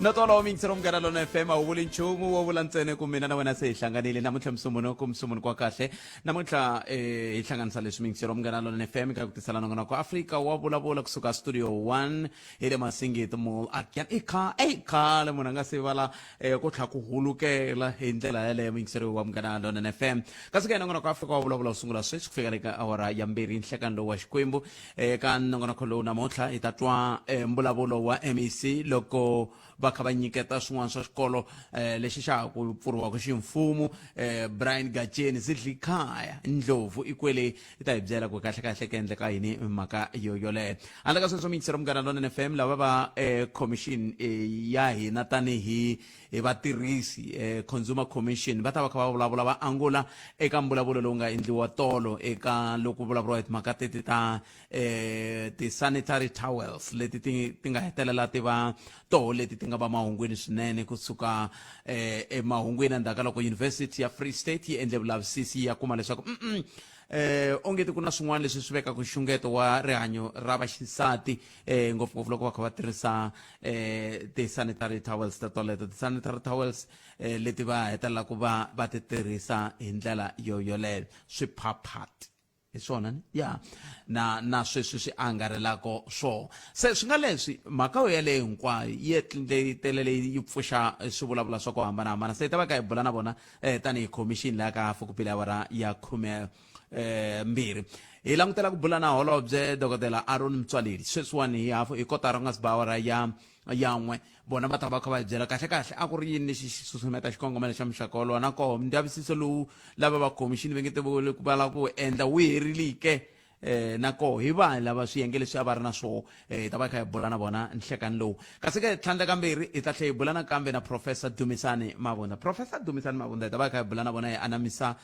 No twala mingiselo Munghana Lona FM, a wu vuli nchumu, wo vula ntsena ku mina na wena se hi hlanganile namuntlha. Musumbunuku, musumbunuku wa kahle namuntlha. Hi hlanganisa leswi mingiselo Munghana Lona FM ka ku tisela nongonoko Afrika wa Vulavula kusuka Studio 1 hi le Masingiti Mall again. I kha ey khale munhu a nga se vala ku tlha ku hulukela hi ndlela yaleyo. Mingiselo wa Munghana Lona FM, kasi ka nongonoko Afrika wa Vulavula wu sungula sweswi ku fika le ka awara ya 2 nhlekani lowu wa Xikwembu. Eka nongonoko lowu namuntlha hi ta twa mbulavulo wa MEC loko va kha va nyiketa swin'wana swa xikolo lexi xa ha ku pfuriwaka ximfumo. Brian Gacheni Zidlikhaya Ndlovu ikwele i ta hi byela ku kahle kahle ku endleka yini mhaka yo yoleyo. Handle ka sweswo, mingisero Munghana Lonene FM, lava va commission ya hina tanihi hi vatirhisi, Consumer Commission, va ta va kha va vulavula va angula eka mbulavulo lowu nga endliwa tolo eka loko vulavuriwa hi timhaka teti ta ti-sanitary towels leti ti nga hetelela ti va toho leti ti nga va mahungwini swinene kusuka emahungwini endzhaku ka loko University ya Free State yi endle vulavisisi ya kuma leswaku onge ti ku na swin'wana leswi swi vekaka nxungeto wa rihanyo ra vaxisati, ngopfungopfu loko va kha va tirhisa ti-sanitary towels ta toleto, ti-sanitary towels leti va hetelelaka va ti tirhisa hi ndlela yo yoleyo, swiphaphati hi swona ni ya na sweswi swi angarhelako swoho. Se swi nga leswi mhaka yo yaleyo hinkwayo yi etlile tele leyi yi pfuxa swivulavula swa ku hambanahambana. Se hi ta va ka hi bula na vona tanihi commission laha ka hafu ku pila awara ya khume 2. Hi langutela ku bula na holobye Dokodela Aaron Mtswaleli sweswiwani hi hafu hi kotara ku nga si ba awara ya 1. Vona va ta va kha va hi byela kahle kahle a ku ri yini lexi xi susumeta xikongomelo xa muxaka wolowo, na koho ndzavisiso lowu lava va khomixini va nge te va lava ku endla wu herilike, na koho hi vanhu lava swiyenge leswi a va ri na swoho. Hi ta va hi kha hi bula na vona nhlekani lowu. Kasi ke tlhandla kambirhi hi ta tlhela hi bula nakambe na Professor Dumisani Mavunda. Professor Dumisani Mavunda hi ta va hi kha hi bula na vona hi anamisa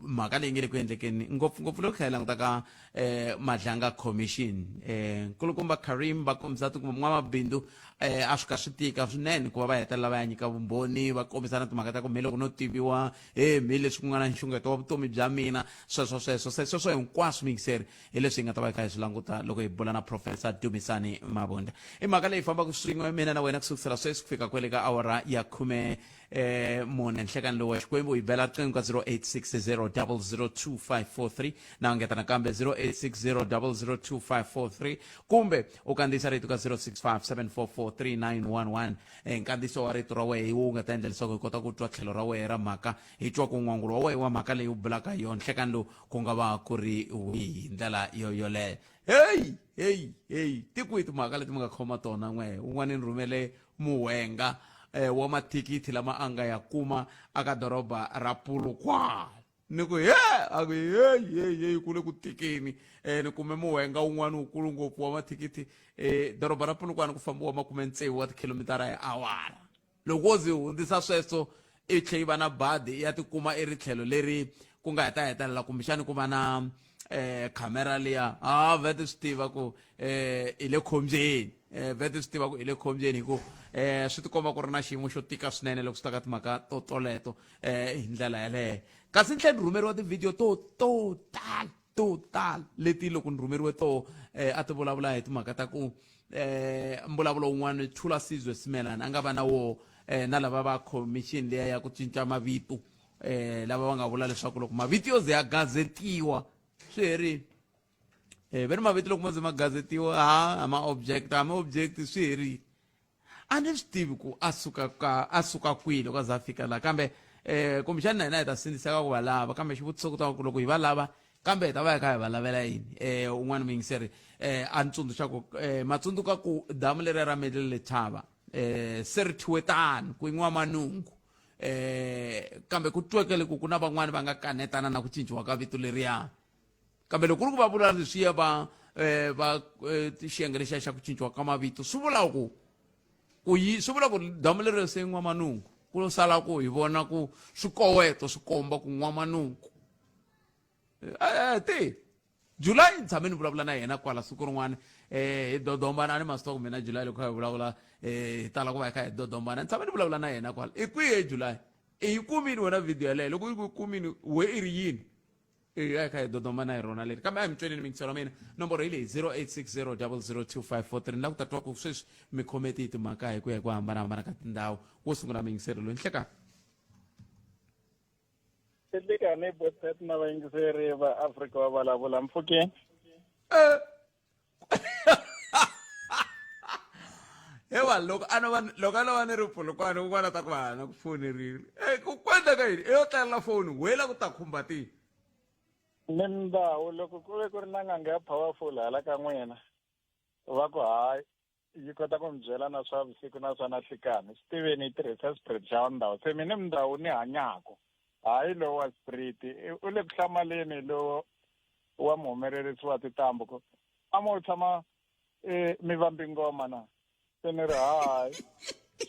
mhaka leyi nge le ku endlekeni, ngopfungopfu loko kha hi languta ka Madlanga Commission. Nkulukumba Karim va kombisa kumbe n'wamabindzu a swi ka swi tika swinene ku va va hetelela va ya nyika vumbhoni, va kombisa na timhaka ta ku me loko no tiviwa he mi leswi ku nga na nxungeto wa vutomi bya mina, sweswo sweswo. Se sweswo hinkwaswo, miyingiseri, hi leswi hi nga ta va hi kha hi swi languta loko hi bula na Professor Dumisani Mabunda. I mhaka leyi fambaka swin'we mina na wena kusukisela sweswi ku fika kwele ka awara ya 14 nhlekani lowu wa Xikwembu. Hi bela riqingho ka 0860 002543, na ngeta nakambe 0860 002543, kumbe u kandziyisa rito ka 065 744 3911. Nkandziyiso wa rito ra wehe hi wu nga ta endla leswaku hi kota ku twa tlhelo ra wehe ra mhaka, hi twa ku n'wangulo wa wehe wa mhaka leyi u bulaka hi yona nhlekani lowu ku nga va ku ri wihi hi ndlela yo yoleyo. Heyi heyi heyi, ti kwihi timhaka leti mi nga khoma tona n'we? Un'wana ni rhumele muhwenga wa mathikithi lama a nga ya kuma aka doroba ra Polokwane. Ni ku he, a ku heyi heyi heyi, ku le ku tikeni. Ni kume muhwenga wun'wana wukulu ngopfu wa mathikithi. Doroba ra Polokwane ku fambiwa 60 wa tikhilomitara hi awara. Loko wo ze hundzisa sweswo i tlhe yi va na badi ya tikuma i ri tlhelo leri ku nga heta hetelela kumbexani ku va na khamera liya, ha vete swi tiva ku i le khombyeni. Vete swi tiva ku i le khombyeni hi ku swi tikomba ku ri na xiyimo xo tika swinene loko swi ta ka timhaka to toleto hi ndlela yeleyo. Kasi ni tlhela ni rhumeriwa tivhidiyo to tala to tala leti loko ni rhumeriwe to a ti vulavula hi timhaka ta ku mbulavulo wun'wana Thula Sizwe Simelane a nga va na wo na lava va commission liya ya ku cinca mavito, lava va nga vula leswaku loko mavito yo ze ya gazetiwa swi herile. Ve ri mavito loko ma ze ma gazetiwa ha a ma object, a ma object, swi herile. A ni swi tivi ku a suka ka a suka kwihi loko a za a fika laha, kambe kumbexani na hina hi ta sindziseka ku va lava. Kambe xivutiso ku ta ku loko hi va lava, kambe hi ta va hi kha hi va lavela yini? Un'wana muyingiseri a ni tsundzuxa ku matsundzuka ku damu leriya ra Medley Letaba se ri thyiwe tano ku N'wamanungu, kambe ku twekele ku ku na van'wani va nga kanetana na ku cinciwa ka vito leriya. Kambe loko ku ri ku va vula leswiya va xiyenge lexiya xa ku cinciwa ka mavito, swi vula ku yi swi vula ku damu leri se N'wamanungu, ku lo sala ku hi vona ku swikoweto swi komba ku N'wamanungu. Te July ni tshame ni vulavula na yena kwala siku rin'wana, hi dodombana. A ni ma swi tiva ku mina July loko hi vulavula hi tala ku va hi kha hi dodombana. Ni tshame ni vulavula na yena kwala. I kwihi July? I yi kumini wena video yaleyo? Loko yi ku yi kumini, we i ri yini? E a hi kha hi dodoma na hi rona leri kambe a hi mi tweneni mingiselo wa mina nomboro hi leyi 0860 002543 ni lava ku ta twa ku sweswi mi khome tihi timhaka hi ku ya hi ku hambanahambana ka tindhawu wo sungula miyingiselo loyi nhlekani. Nhlikani Botset na vayingiseri va Afrika va vulavula mpfhukeni. Eh. Hewa loko a no va loko a no va ni ri Polokwane un'wana ta ku va na ku fonerile. Eh ku kwenda ka yini? I yo tlalela foni wela ku ta khumba ti. Ni ndhawu loko ku ve ku ri na n'anga ya powerful hala ka n'wina va ku hayi yi kota ku mi byela na swa vusiku na swa na nhlikani swi tiveni yi tirhisa spirit xa ndhawu se mina ndhawu ni hanyako hayi lowu wa spirit u le ku hlamaleni lowo wa muhumelerisi wa tintambu ku a mo tshama mi vambi ngoma na se ni ri hayi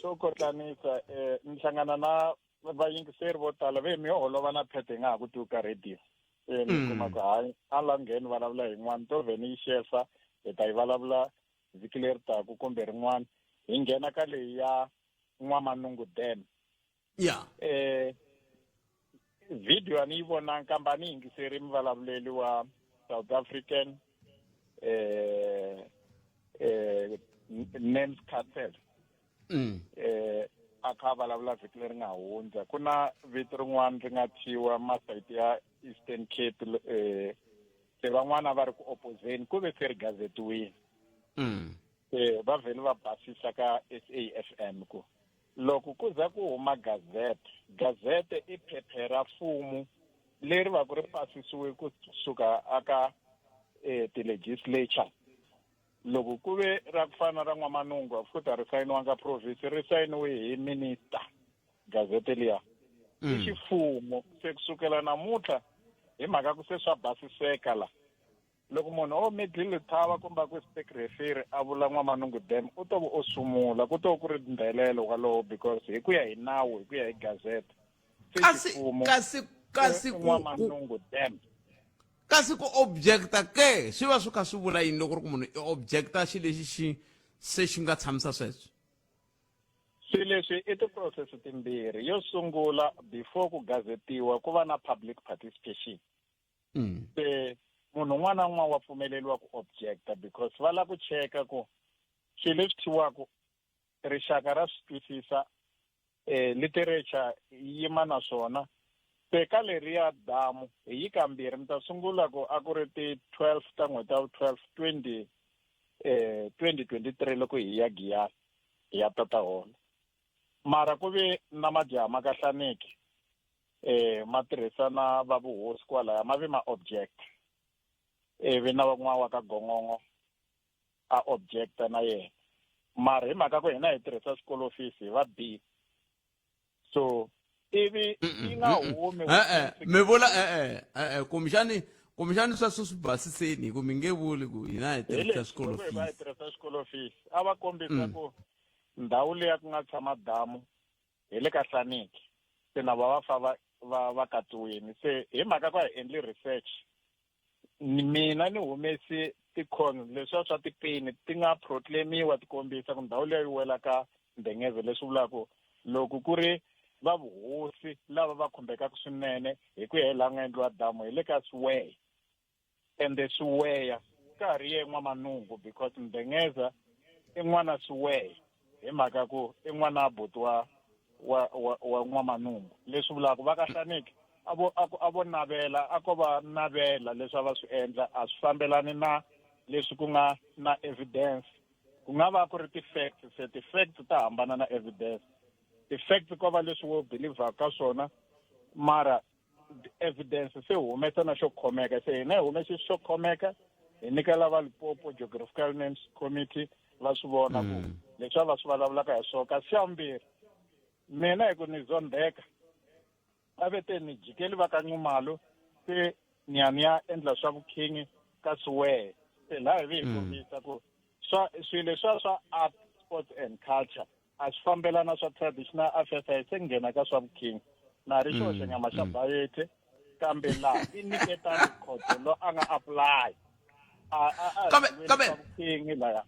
swo kotlanisa um ni hlangana na vayingiseri vo tala ve mi yo holova na phete hi nga ha ku twi ka radio se ni kuma ku hayi a la ngheni vulavula yin'wana to vhe ni yi xefa hi ta yi vulavula vhiki leri taku kumbe rin'wana hi nghena ka leyi ya N'wamanungu Dam. Ya. Video a ni yi vonanga kambe a ni yingiseri muvulavuleli wa South African Names Cartel. A kha a vulavula vhiki leri nga hundza ku na vito rin'wana ri nga thyiwa masayiti ya Eastern Cape se van'wana va ri ku opposeni ku ve se ri gazetiwile. Se va vhele va basisa ka SAFM ku loko ku za ku huma gazette, gazette i phephe ra mfumo leri va ku ri pasisiwe ku suka aka ti-legislature. Loko ku ve ra ku fana ra N'wamanungu futhi a ri sayiniwanga province, ri sayiniwe hi minister gazette liya. I xifumo se kusukela namuntlha hi mhaka ku se swa basiseka la. Loko munhu o middle thava kumbe a ku stick referee a vula N'wamanungu Dam u to va o sumula ku to ku ri ndhelelo walowo because hi ku ya hi nawu hi ku ya hi gazette se Kasi xifumo kasi kasi i ku ku N'wamanungu Dam. kasi ku objecta ke swi va swi kha swi vula yini loko ri ku munhu i objecta xi lexi xi se xi nga tshamisa sweswo? Swilo leswi i ti-process timbirhi. Yo sungula before ku gazetiwa ku va na public participation. Se munhu un'wana na un'wana wa pfumeleriwa ku objecta because va lava ku cheka ku swilo leswi thyiwaka rixaka ra swi twisisa literature yi yima na swona. Se ka leriya damu hi yi kambirhi mi ta sungula ku a ku ri ti 12 ta n'hweti ya vu 12 20 2023 loko hi ya Giyani hi ya tata holo mara ku ve na majaha ma ka Hlaneki ma tirhisa na va vuhosi kwalaya ma ve ma object ivi na van'wana wa ka Gongongo a objecta na yena mara hi mhaka ku hina hi tirhisa xikolo fees hi va bile so ivi yi nga humi e-e mi vula e-e e-e kumbexani kumbexani sweswo swi basiseni hi ku mi nge vuli ku hina hi tirhisa xikolo fees hi tirhisa xikolo fees a va kombisa ku ndhawu leya ku nga tshama damu hi le ka Hlaneki se na va va fa va va va katsiwini se hi mhaka ku a hi endli research mina ni humesi ti-con leswiya swa tipini ti nga proclaimiwa ti kombisa ku ndhawu leyi wela ka Ndengeze leswi vulaka loko ku ri va vuhosi lava va khumbekaka swinene hi ku ya hi laha nga endliwa damu hi le ka Siweya ende Siweya ka ha ri ye N'wamanungu because Ndengeza i n'wana Siweya hi mhaka ku i n'wana buti wa wa wa wa N'wamanungu leswi vulaka va ka Hlaneki a vo a a vo navela a ko va navela leswi a va swi endla a swi fambelani na leswi ku nga na evidence ku nga va ku ri ti-facts se ti-facts ta hambana na evidence ti-facts ko va leswi wo believer ka swona mara evidence se humesa na xo khomeka se hina hi humese xo khomeka hi nyika lava Limpopo Geographical Names Committee va swi vona ku leswi a va swi vulavulaka hi swona kasi xa vumbirhi mina hi ku ni zondheka a ve te ni jikeli va ka Nxumalo se ni ya ni ya endla swa vukhingi ka Siwehe se laha hi vi hi kombisa ku swa swilo leswiya swa art sports and culture a swi fambelana swa traditional affairs a hi se nghena ka swa vukhingi na ri xoxe nyama xa bayete kambe laha i nyiketani khoto lo a nga apply a a a Kambe- kambe- swa vukhingi laya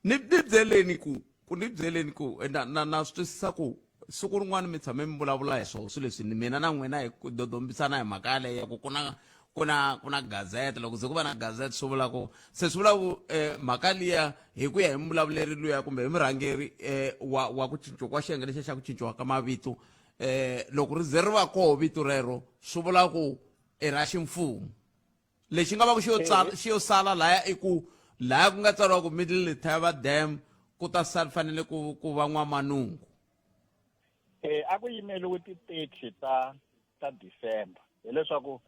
ni ni byeleni ku ku ni byeleni ku na na na swi twisisa ku siku rin'wana mi tshame mi vulavula hi swona swilo leswi ni mina na n'wina hi ku dodombisana hi mhaka yaleyo ya ku ku na ku na ku na gazette. Loko ze ku va na gazette, swi vula ku se swi vula ku mhaka liya hi ku ya hi muvulavuleri luya kumbe hi murhangeri wa ku cinciwa kwa xiyenge lexiya xa ku cinciwa ka mavito, loko ri ze ri va koho vito rero, swi vula ku i ra ximfumo. Lexi nga va ku xi yo tsala, xi yo sala laya, i ku laya ku nga tsariwa ku Middle Letheba Dam, ku ta sala fanele ku va N'wamanungu. A ku yimeliwe ti-30 ta December, hileswaku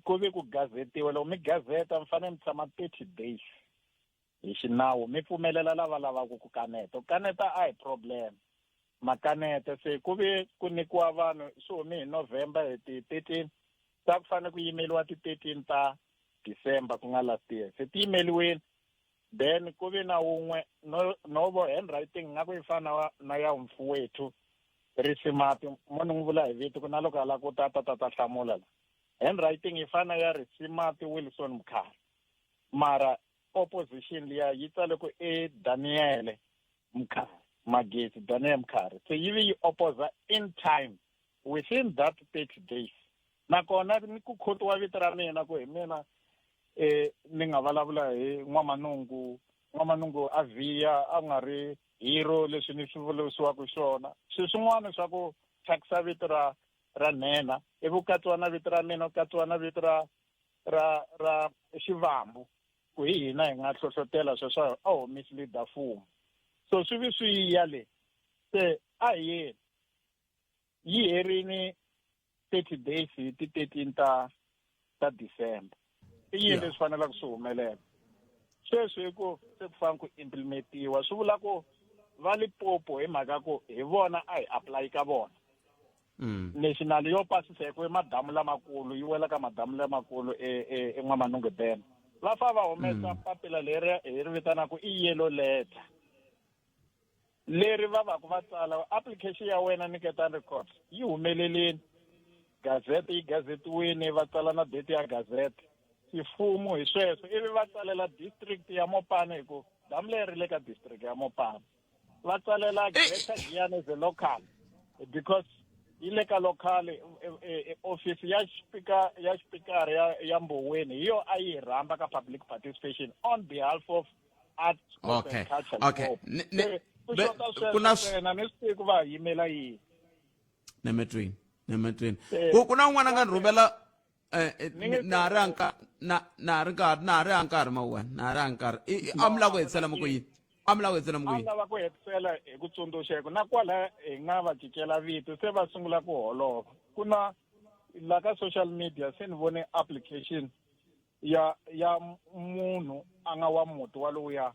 ku ve ku gazetiwa. Loko mi gazeta, mi fanele mi tshama 30 days hi xinawu, mi pfumelela lava lavaka ku kaneta. Ku kaneta a hi problem, makaneta. Se ku ve ku nyikiwa vanhu, swi hume hi November hi ti-13, se a ku fanele ku yimeliwa ti-13 ta December, ku nga last year. Se ti yimeliwile, then ku ve na wun'we no vo handwriting nga ku yi fana na ya mfuwethu Risimati, mo ni n'wi vula hi vito, ku na loko a lava ku ta ta ta ta hlamula la. Handwriting yi fana ya Risimati Wilson Mkhari, mara opposition liya yi tsale ku e Daniele Mkhari Magezi, Daniel Mkhari. Se yi vi yi opposa in time within that 30 days. Nakona ni ku khotiwa vito ra mina ku hi mina ni nga vulavula hi N'wamanungu. N'wamanungu a vhiya a nga ri hero, leswi ni swi vurisiwaka swona. Swilo swin'wana swa ku thyakisa vito ra nhenha, ivi ku katsiwa na vito ra mina, ku katsiwa na vito ra Xivambu, ku hi hina hi nga hlohlotela sweswo, a ho mislead mfumo. So swi vi swi ya le se a hi yeni yi herini 30 days hi ti 13 ta December. I yini leswi faneleke swi humelela sweswi? I ku se ku fanele ku implementiwa. Swi vula ku va Limpopo, hi mhaka ku hi vona a hi apply ka vona, national yo pasisa hi ku i madamu lamakulu, yi wela ka madamu lamakulu eN'wamanungu Dam. Va fa va humesa papila leri hi ri vitanaka i yellow letter, leri va va ku va tsala application ya wena nyiketani record yi humelelini, gazette yi gazetiwini, va tsala na date ya gazette, ximfumo hi sweswo. Ivi va tsalela district ya Mopani, hi ku damu leri ri le ka district ya Mopani. Va tsalela Greater Giyani as a local, because yi le ka local office ya speaker, ya speaker ya Mboweni, hi yo a yi rhamba ka public participation on behalf of Arts, Sports and Culture. Ku xota Ku na sweswo ntsena, ni swi tivi ku va yimela yini. Nemetweni, nemetweni. Ku na un'wana a nga ni rhumela na ha ri anka na ha ri nkarhi, na ha ri ankarhi mawuwani, na ha ri ankarhi. A mi lava ku hetisela mi ku yini? A mi lava ku hetisela mi ku A yini? Lava ku hetisela hi ku tsundzuxeko na kwala hi nga va cincela vito, se va sungula ku holova. Ku na la ka social media, se ni vone application ya munhu a nga wa muti walowuya,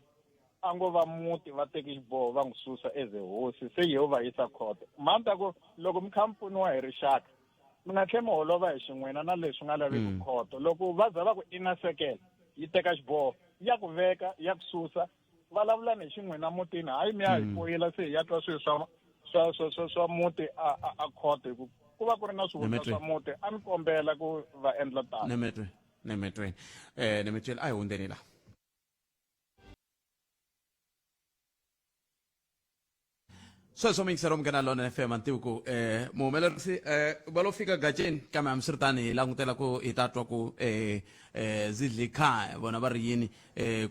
a ngo va muti va teke xiboho va n'wi susa as a hosi, se yeho va yisa khoto. Mhani ta ku loko mi kha mi pfuniwa hi rixaka, mi nga tlhe mi holova hi xin'wina na leswi nga laveki. Khoto loko va za va ku ina sekele yi teka xiboho ya ku veka, ya ku susa, vulavulani hi xin'wina mutini, hayi mi ya hi foyela se hi ya twa swilo swa muti a khoto, hi ku ku va ku ri na swivundla Nemetweni. swa muti. A mi kombela ku va endla tano. Nemetweni, nemetweni, nemetweni, a hi hundzeni la. Sweswo muyingiseri wa Munghana Lona FM, a ni tivi ku muhumelerisi va lo fika gaceni, kambe hambiswiritano hi langutela ku hi ta twa ku zidlikhaya vona va ri yini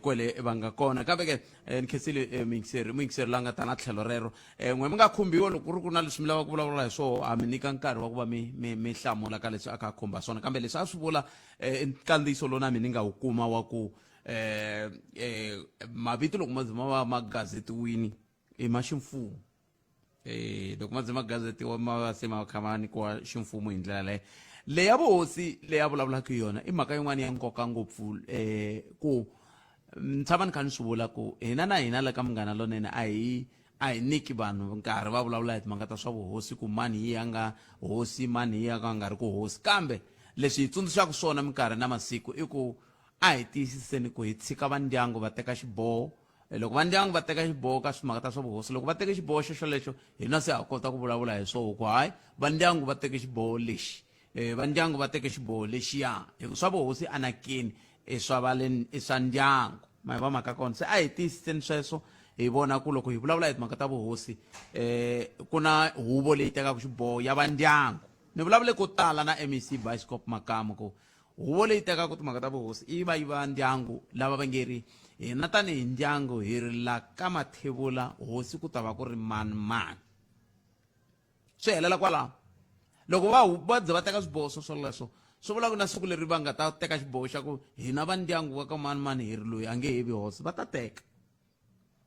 kwele va nga kona. Kambe ke ni khensile muyingiseri la nga ta na tlhelo rero. N'we mi nga khumbiwa loko ku ri ku na leswi mi lavaka ku vulavula hi swoho, a mi nyika nkarhi wa ku va mi hlamula ka leswi a kha a khumba swona. Kambe leswi a swi vula nkandziyiso lowu na mina ni nga wu kuma wa ku mavito loko ma ze ma va ma gazetiwini i ma ximfumo, loko ma ze ma gazetiwa, ma va se ma kha ma nyikiwa ximfumo hi ndlela leyo. Leya vuhosi leyi a vulavulaka hi yona i mhaka yin'wana ya nkoka ngopfu, ku ni tshama ni kha ni swi vula ku hina na hina la ka Munghana Lonene a hi nyiki vanhu nkarhi va vulavula hi timhaka ta swa vuhosi, ku mani hi ya nga hosi, mani hi ya ka nga ri ku hosi. Kambe leswi hi tsundzuxaka swona minkarhi na masiku i ku a hi tiyisiseni ku hi tshika va ndyangu va teka xiboho. Loko va ndyangu va teka xiboho ka timhaka ta swa vuhosi, loko va teke xiboho xo xolexo, hina se ha kota ku vulavula hi swoho ku hayi, va ndyangu va teke xiboho lexi, va ndyangu va teke xiboho lexiya, hi ku swa vuhosi anakeni i swa va le, i swa ndyangu. Ma hi va mhaka kona. Se a hi tiyisiseni sweswo, hi vona ku loko hi vulavula hi timhaka ta vuhosi, ku na huvo leyi tekaka xiboho ya va ndyangu. Ni vulavule ko tala na MEC Bioscope Makamu ku Huvo leyi tekaka timhaka ta vuhosi yi va yi va ndyangu lava va nge ri hina tanihi ndyangu hi ri la ka Mathebula hosi ku ta va ku ri mani mani. Swi helela kwalaho. Loko va va ze va teka swiboho swo swoleswo swi vula ku na siku leri va nga ta teka xiboho xa ku hina va ndyangu wa ka mani mani hi ri loyi a nge he vi hosi va ta teka.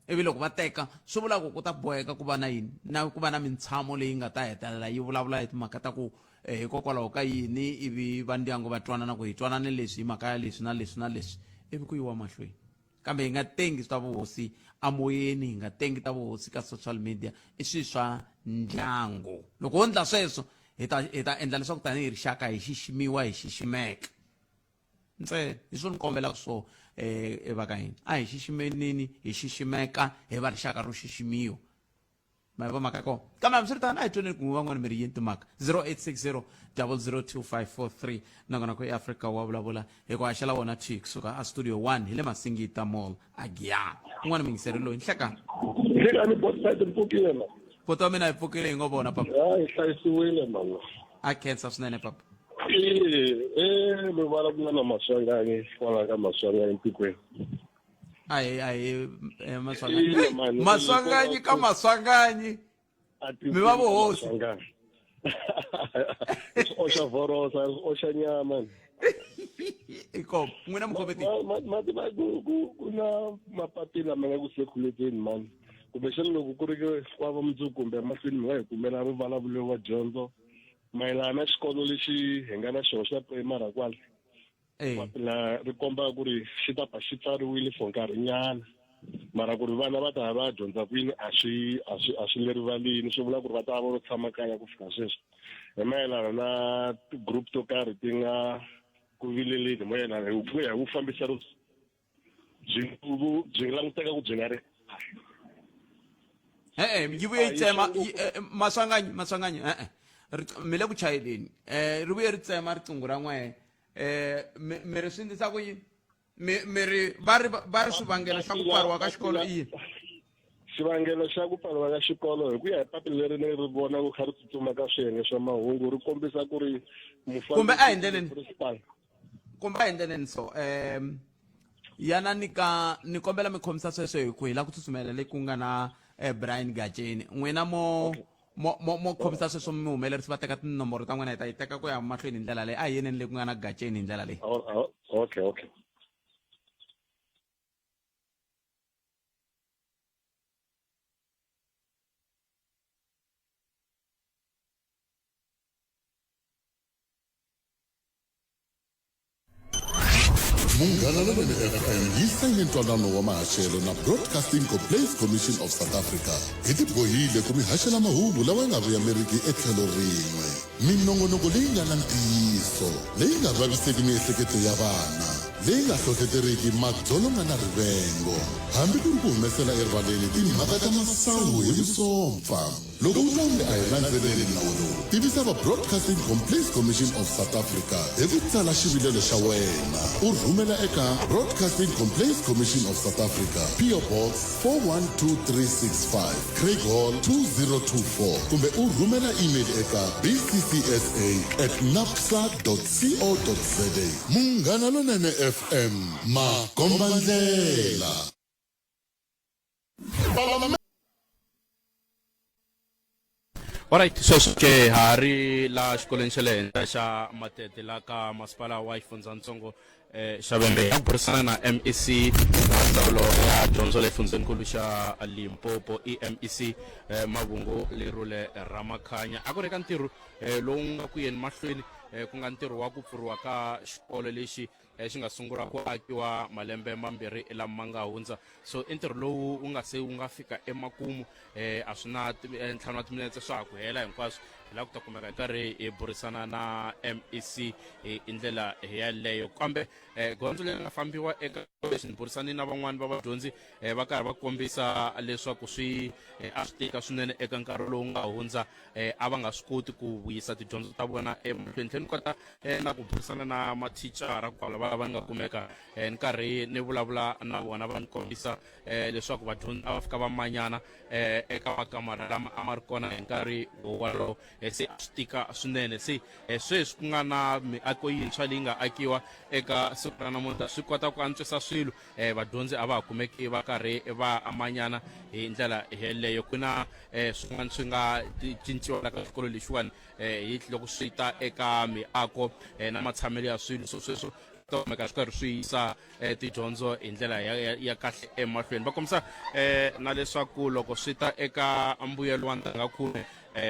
Ivi loko va teka swi vula ku ku ta boheka ku va na yini na ku va na mintshamo leyi nga ta hetelela yi vulavula hi timhaka ta ku eh, hikokwalaho ka yini ivi va ndyangu va twanana ku hi twanane leswi hi mhaka ya leswi na leswi na leswi ivi ku yiwa mahlweni. Kambe hi nga tengi swa vuhosi amoyeni, hi nga tengi ta vuhosi ka social media, i swilo swa ndyangu. Loko ho ndla sweswo hi ta hi ta endla leswaku tanihi rixaka hi xiximiwa hi xiximeka. Ntsena hi swo ni kombelaka swo eh va ka hina a hi xiximenini hi xiximeka hi va rixaka ro xiximiwa. Ma yi mhaka ya kona. Kambe hambiswiritano a hi twaneni kun'we van'wana mi ri yini timhaka 0860 002543 nongonoko eAfrika wa vulavula hi ku haxela wona thwi kusuka a studio 1 hi le Masingita Mall a Giyani. Un'wana muyingiseri loyi nhlekani. Nhlekani bot side mpfukile ma. Buti wa mina hi pfukile hi ngo vona papa. Ya hi hlayisiwile mama. A khensa swinene papa. E e mi vulavula na Maswanganyi kwala ka Maswanganyi tikweni. A hi a hi eh, Maswanganyi. Maswanganyi ka Maswanganyi. Mi va vuhosi. Swi oxa vhorosa, swi oxa nyama. Iko n'wina mi khome Mati ku na mapapila ma nga ku circulate-ni mani. Kumbexana loko ku ri kwa va mundzuku kumbe emahlweni mi nga hi kumela vulavulelo wa dyondzo mayelana na xikolo lexi hi nga na xona xa primary kwala. Papila ri komba ku ri xi ta pfa xi pfariwile for nkarhinyana mara ku ri vana va ta va dyondza kwini a swi a swi a swi le rivaleni swi vula ku ri va ta va ro tshama kaya ku fika sweswi hi mayelana na ti-group to karhi ti nga ku vileleni mayelana hi ku ya hi vufambiselo byi byi languteka ku byi nga ri e-e yi vuye yi tsema Maswanganyi Maswanganyi e-e mi le ku chayeleni um ri vuye ri tsema riqingho ra n'wehe um mi ri swi endlisa ku yini mi mi ri va ri va ri swivangelo xa ku pfariwa ka xikolo i yini? Xivangelo xa ku pfariwa ka xikolo hi ku ya hi papila leri ni ri vona ku kha ri tsutsuma ka swiyenge swa mahungu ri kombisa ku ri kumbe a hi ndleleni principal kumbe a hi ndleleni so um yana ni ka ni kombela mi khomisa sweswo hi ku hi lava ku tsutsumela le ku nga na eh, Brian Gatsheni n'wina mo okay. Mo mo mo khomisa sweswo mi humelerisi va teka tinomboro ta n'wina hi ta yi teka ku ya mahlweni hi ndlela leyi a hi yeneni le ku nga na Gatsheni hi ndlela leyi. Okay okay. Munghana Lonene FM yi sayine ntwanano wa mahaxelo na Broadcasting Complaints Commission of South Africa. Hi tibohile ku mi haxela mahungu lawa ya nga vuyameriki etlhelo rin'we. Minongonoko leyi nga na ntiyiso, leyi nga vaviseki miehleketo ya vana, leyi nga hlohleteriki madzolonga na rivengo, hambi ku ri ku humesela erivaleni timhaka ta masangu hi vusompfa. Loko u twa onge a hi landzeleli nawu lowu, tivisa va Broadcasting Complaints Commission of South Africa hi ku tsala xivilelo xa wena u rhumela eka Broadcasting Complaints Commission of South Africa, PO Box 412365, Craighall 2024, kumbe u rhumela email eka bccsa at napsa co za. Munghana Lonene FM, makombandlela. Alright, sweswo ke ha ri la xikolweni xa le henhla xa Matete la ka masipala wa xifundzatsongo eh, xa Vhembe ya burisana na MEC wa ndzawulo ya dyondzo le xifundzenikulu xa Limpopo EMEC eh, Mavhungu Lerule Ramakhanya a ku ri eka ntirho eh, lowu nga ku yeni mahlweni eh, ku nga ntirho wa ku pfuriwa ka xikolo lexi eh, xi nga sungula ku akiwa malembe mambirhi lama nga hundza so i ntirho lowu wu nga se wu nga fika emakumu eh, a swi na eh, ntlhanu wa timinetse swa ha ku hela hinkwaswo hi lava ku ta kumeka hi karhi hi burisana na mec hi ndlela yeleyo kambe eh, gondzo leri nga fambiwa eka leswi ni burisane na van'wani va vadyondzi eh, va karhi va kombisa leswaku swi eh, a swi tika swinene eka nkarhi lowu nga hundza eh, a va nga swi koti ku vuyisa tidyondzo ta vona emahlweni tlhela ni kota eh, na ku burisana na mathicara kwala va va nga kumeka eh, ni karhi ni vulavula na vona va ni kombisa eh, leswaku vadyondzi a va fika va manyana eh, eka makamara lama a ma ri kona hi nkarhi wolowo. Se a swi tika swinene. Se sweswi ku nga na miako yintshwa leyi nga akiwa eka siku ra namuntlha, swi kota ku antswisa swilo. Vadyondzi a va ha kumeki va karhi va manyana hi ndlela yeleyo. Ku na swin'wana swi nga cinciwa la ka xikolo lexiwani hi loko swi ta eka miako na matshamelo ya swilo. So sweswo ta kumeka swi karhi swi yisa tidyondzo hi ndlela ya kahle emahlweni. Va kombisa na leswaku loko swi ta eka mbuyelo wa ntangha khume,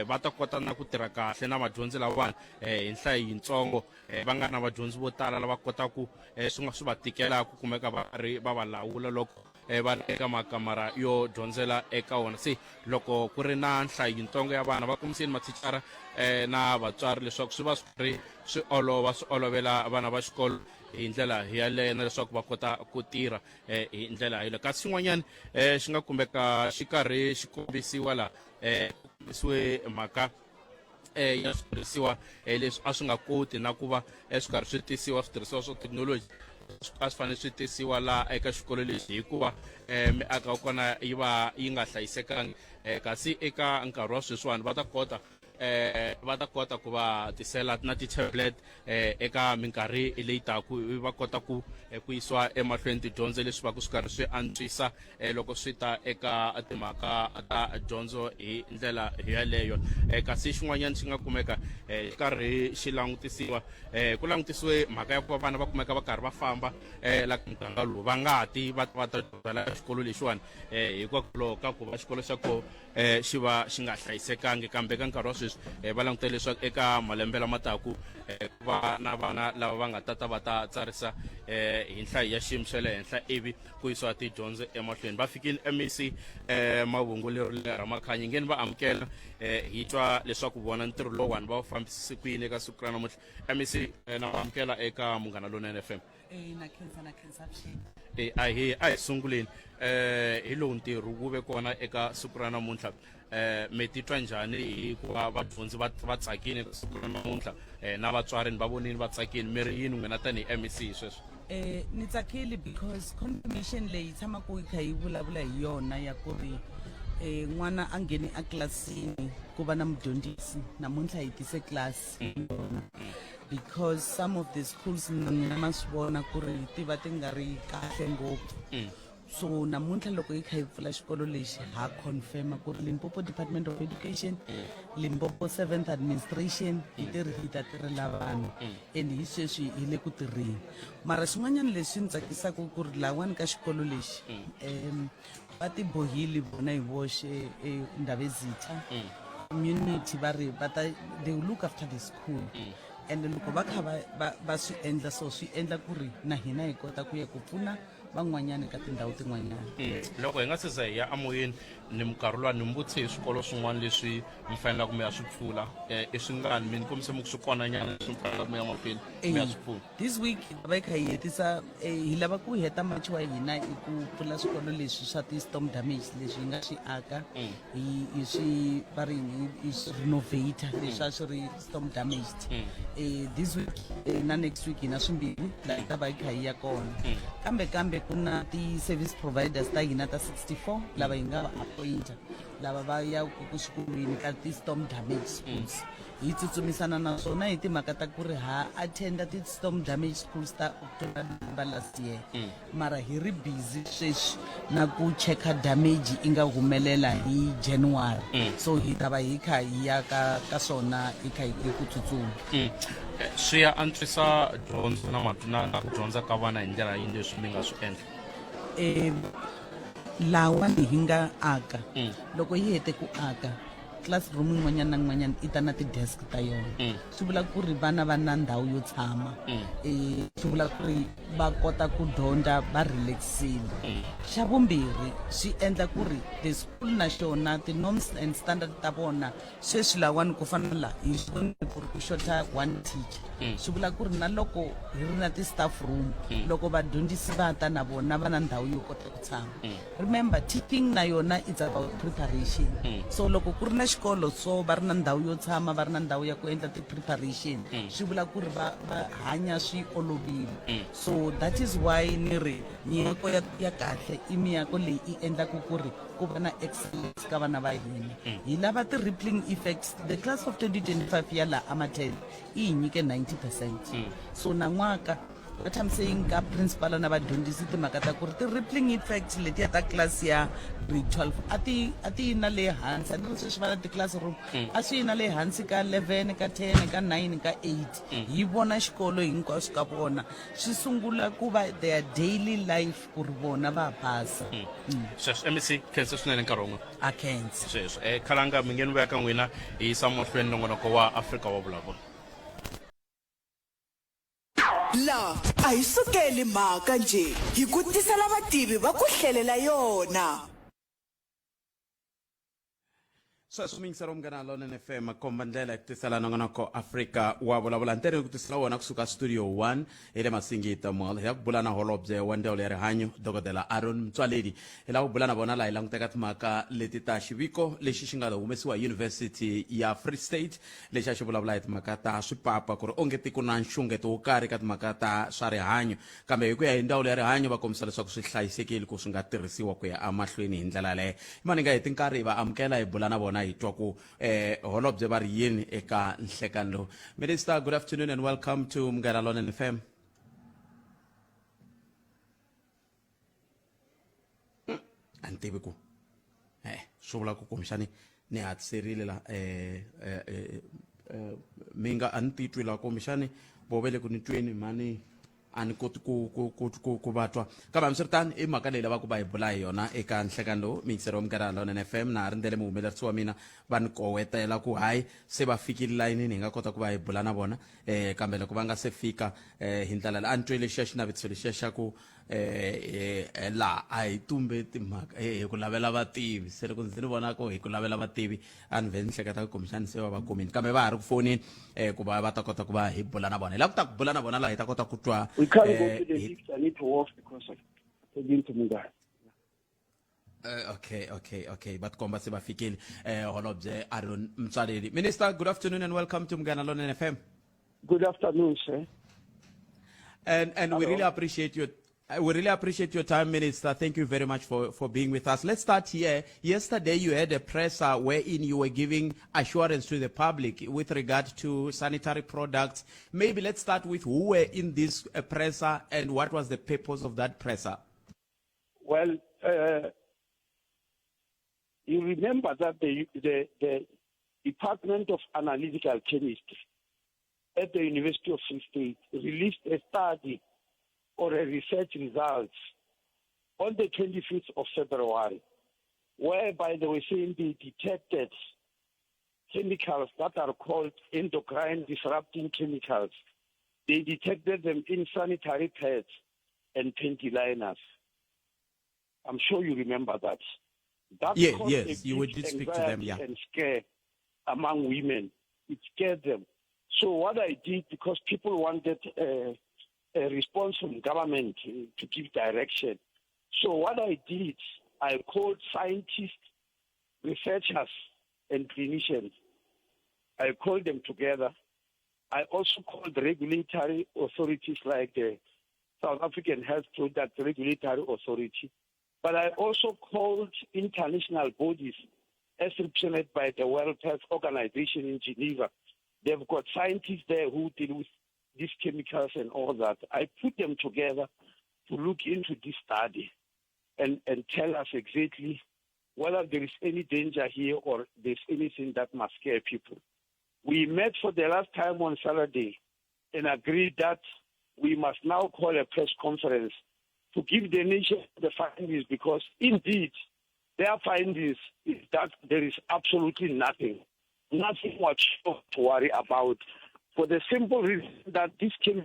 va ta kota na ku tirha kahle na vadyondzi lavawani hi nhlayo yitsongo, va nga na vadyondzi vo tala lava kotaka swi nga swi va tikela ku kumeka va ri va va lawula loko va ri eka makamara yo dyondzela eka wona. Se loko ku ri na nhlayo yitsongo ya vana, va kombiseni mathicara na vatswari leswaku swi va swi ri swi olova, swi olovela vana va xikolo hi ndlela yaleyo, na leswaku va kota ku tirha hi ndlela yaleyo. Kasi xin'wanyana xi nga kumbeka xi karhi xi kombisiwa la, ku kombisiwe mhaka ya switirhisiwa leswi a swi nga koti na ku va swi karhi swi tisiwa, switirhisiwa swa thekinoloji a swi fanele swi tisiwa laha eka xikolo lexi, hikuva miako ya kona yi va yi nga hlayisekangi. Kasi eka nkarhi wa sweswiwani va ta kota ku va tisela na ti-tablet eka minkarhi leyi taku, va kota ku yisiwa emahlweni tidyondzo leswi va ku swi karhi swi antswisa loko swi ta eka timhaka ta dyondzo hi ndlela yeleyo. Kasi xin'wanyana xi nga kumeka xi karhi xi langutisiwa, ku langutisiwe mhaka ya ku va vana va kumeka va karhi va famba la ka muganga lowu, va nga ti va ta va ta dyondza la xikolo lexiwani, hikwalaho ka ku va xikolo xa koho xi va xi nga hlayisekangi. Kambe ka nkarhi wa sweswi va langutele leswaku eka malembe lama taku ku va na vana lava va nga tata va ta tsarisa hi nhlayo ya xiyimo xa le henhla, ivi ku yisiwa tidyondzo emahlweni. Va fikile MEC Mavhungu leri Ramakhanya ngeni va amukela, hi twa leswaku vona ntirho lowuwani va wu fambisise ku yini eka siku ra namuntlha. MEC, na va amukela eka Munghana Lonene FM. Na khensa, na khensa vuxeni. A hi sunguleni hi lowu ntirho wu ve kona eka siku ra namuntlha. Mi titwa njhani hi ku va vadyondzi va tsakile eka siku ra namuntlha, na vatswari ni va vonini va tsakile? Mi ri yini n'wina tanihi MEC hi sweswo? Ni tsakile because confirmation leyi tshamaka yi kha yi vulavula hi yona ya ku ri n'wana a ngheni a tlilasini ku va na mudyondzisi, namuntlha hi tise class yona, because some of the schools n'wina ma swi vona ku ri ti va ti nga ri kahle ngopfu. So namuntlha loko yi kha yi pfula xikolo lexi, ha confirma ku ri Limpopo Department of Education, Limpopo Seventh Administration, hi tirhi hi ta tirhela vanhu, and hi sweswi hi le ku tirheni. Mara xin'wanyana leswi ni tsakisaka ku ri lawani ka xikolo lexi, va ti bohile vona hi voxe, Ndhavezitha community, va ri va ta, they will look after the school. And loko va kha va swi endla so, swi endla ku ri na hina hi kota ku ya ku pfuna van'wanyana ka tindhawu tin'wanyana. Loko hi nga se za hi ya emoyeni ni minkarhi luwa, ni mi vutise hi swikolo swin'wana leswi mi fanelaka mi ya swi pfula, i swingani? Mi ni kombise mi ku swi kona nyana leswi mi fanelaka mi ya mahlweni mi ya swi pfula. This week hi va hi kha hi hetisa, hi lava ku heta March wa hina i ku pfula swikolo leswi swa ti-storm damage leswi hi nga swi aka, hi swi va ri yini, hi swi renovate leswi a swi ri storm damaged. This week na next week hi na swimbirhi laha hi ta va hi kha hi ya kona. Kambe ku na ti-service providers ta hina ta 64 lava hi nga va appointa, lava va ya ku swikolweni ka ti-storm damage schools. Hi tsutsumisana na swona hi timhaka ta ku ri ha attenda ti-storm damage schools ta October, November last year, mara hi ri busy sweswi na ku cheka damage i nga humelela hi January. So hi ta va hi kha hi ya ka swona, hi kha hi ku tsutsuma. Swi ya antswisa dyondzo na ku dyondza ka vana hi ndlela yini leswi mi nga swi endla? Lawani hi nga aka, loko hi hete ku aka classroom yin'wanyana na yin'wanyana i ta na ti-desk ta yona. Swi vula ku ri vana va na ndhawu yo tshama. Swi vula ku ri va kota ku dyondza va relaxile. Xa vumbirhi, swi endla ku ri the school na xona ti-norms and standard ta vona sweswi lawani, ku fana la hi swi vonile ku ri ku xota one teacher. Swi vula ku ri na loko hi ri na ti-staff room, loko vadyondzisi va ta na vona va na ndhawu yo kota ku tshama. Remember, teaching na yona it's about preparation. So loko ku ri na xikolo so va ri na ndhawu yo tshama va ri na ndhawu ya ku endla ti-preparation swi vula ku ri va va hanya swi olovile so that is why ni ri miako ya, ya kahle i miako leyi i endlaka ku ri ku va na excellence ka vana va hina hi lava ti-rippling effects the class of 2025 ya laha amatele i hi nyike 90 percent so nan'waka what I'm saying ka principal na vadyondzisi timhaka ta ku ri ti-rippling effects letiya ta class ya grade 12 a ti a ti yi na le hansi a ni ri sweswi va na ti-classroom a swi yi na le hansi ka 11 ka 10 ka 9 ka 8 hi vona xikolo hinkwaswo ka vona swi sungula ku va their daily life ku ri vona va pasa Sweswo mec khensa swinene nkarhi wun'we. A khensa. Sweswo khalanga mi nge ni vuya ka n'wina hi yisa mahlweni nongonoko wa Afrika wa Vulavula. La a hi sukeli mhaka njhe, hi ku tisela vativi va ku hlelela yona. Sweswo miyingiselo Munghana Lonene FM komba ndlela ya ku tisela nongonoko Afrika wa vulavula ntirho ku tisela wona kusuka studio 1 hi le Masingita Mall. Hi ya ku bula na holobye wa ndzawulo ya rihanyo Dokodela Aaron Mtswaledi. Hi lava ku bula na vona laha hi languteka timhaka leti ta xiviko lexi xi nga humesiwa hi University ya Free State lexi a xi vulavula hi timhaka ta swipapa ku ri onge ti ku na nxungeto wo karhi ka timhaka ta swa rihanyo kambe hi ku ya hi ndzawulo ya rihanyo va kombisa leswaku swi hlayisekile ku swi nga tirhisiwa ku ya emahlweni hi ndlela yaleyo. I mani nga heti nkarhi hi va amukela hi bula na vona hi twa ku holobye va ri yini eka nhlekani lowu. Minister, good afternoon and welcome to Munghana Lonene FM. A ni tivi ku swi vula ku kumbexani ni hatliserile la mi nga a ni titwi la kumbexani vo ve le ku ni tweni mhani a ni koti ku ku ku ku ku va twa kambe hambiswiritano i mhaka leyi lavaka va hi bula hi yona eka nhlekani lowu miyingiseri wa Munghana Lonene FM na ha rindzele muhumelerisi wa mina va ni kowetela ku hayi se va fikile layinini hi nga kota ku va hi bula na vona kambe loko va nga se fika hi ndlela leyi a ni twe lexiya xinavetiso lexiya xa ku laha a hi tumbe timhaka hi ku lavela vativi se loko ndzi ni vona ku hi ku lavela vativi a ni vhe ni hleketa ku kumbexani se va va kumini kambe va ha ri ku fonini ku va va ta kota ku va hi bula na vona hi lava ku ta ku bula na vona laha hi ta kota ku twa. We can't go to the lift. I need to off because of talking to Munghana. Okay, va tikomba se va fikile holobye Aaron Mtswaleli. Minister, good afternoon and welcome to Munghana Lonene FM. Good afternoon, sir. And we really appreciate your we really appreciate your time, Minister. Thank you very much for being with us. Let's start here. Yesterday, you had a presser wherein you were giving assurance to the public with regard to sanitary products. Maybe let's start with who were in this presser and what was the purpose of that presser. Well, you remember that the Department of Analytical Chemistry at the University of Free State released a study or a research results on the 25th of February, whereby they were saying they detected chemicals that are called endocrine disrupting chemicals. They detected them in sanitary pads and panty liners. I'm sure you remember that. That Yeah, caused yes, a you big did speak to them, anxiety yeah. and scare among women. It scared them. So what I did, because people wanted a response from government to give direction. So what I did, I called scientists, researchers, and clinicians. I called them together. I also called regulatory authorities like the South African Health Product Regulatory Authority. But I also called international bodies as represented by the World Health Organization in Geneva. They've got scientists there who deal with these chemicals and all that. I put them together to look into this study and tell us exactly whether there is any danger here or there's anything that must scare people. We met for the last time on Saturday and agreed that we must now call a press conference to give the nation the findings, because indeed their findings is that there is absolutely nothing, nothing much to worry about, for the simple reason that this came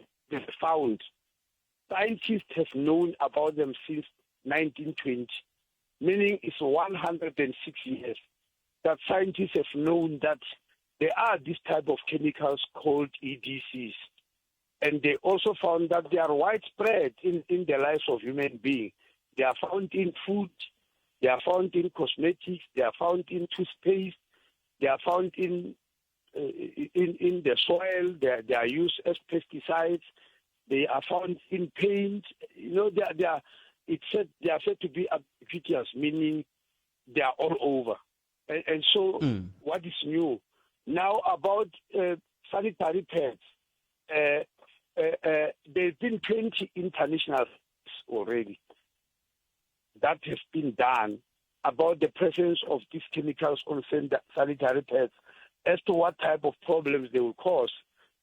found. Scientists have known about them since 1920, meaning it's 106 years that scientists have known that there are this type of chemicals called EDCs. And they also found that they are widespread in the lives of human beings. They are found in food, they are found in cosmetics, they are found in toothpaste. They are found in in in the soil. They are, they are used as pesticides. They are found in paint. You know, they are, they are it's said they are said to be ubiquitous, meaning they are all over. And, and so, mm. what is new now about sanitary pads? There's been 20 international already that has been done about the presence of these chemicals on sanitary pads as to what type of problems they will cause.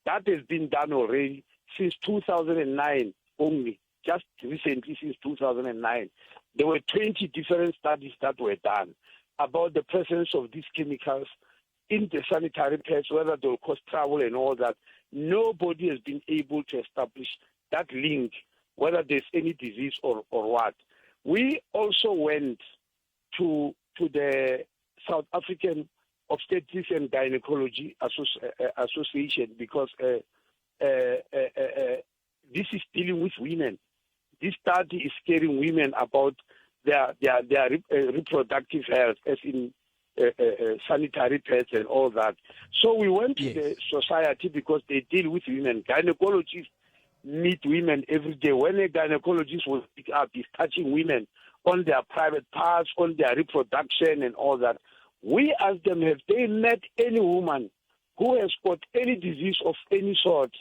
That has been done already since 2009 only, just recently since 2009. There were 20 different studies that were done about the presence of these chemicals in the sanitary pads, whether they will cause trouble and all that. Nobody has been able to establish that link, whether there's any disease or, or what. We also went to, to the South African Obstetrics and Gynecology Association because this is dealing with women. This study is scaring women about their their their reproductive health, as in sanitary pads and all that. So we went to yes. the society because they deal with women. Gynecologists meet women every day. When a gynecologist will pick up, he's touching women on their private parts, on their reproduction and all that. We asked them, have they met any woman who has got any disease of any sort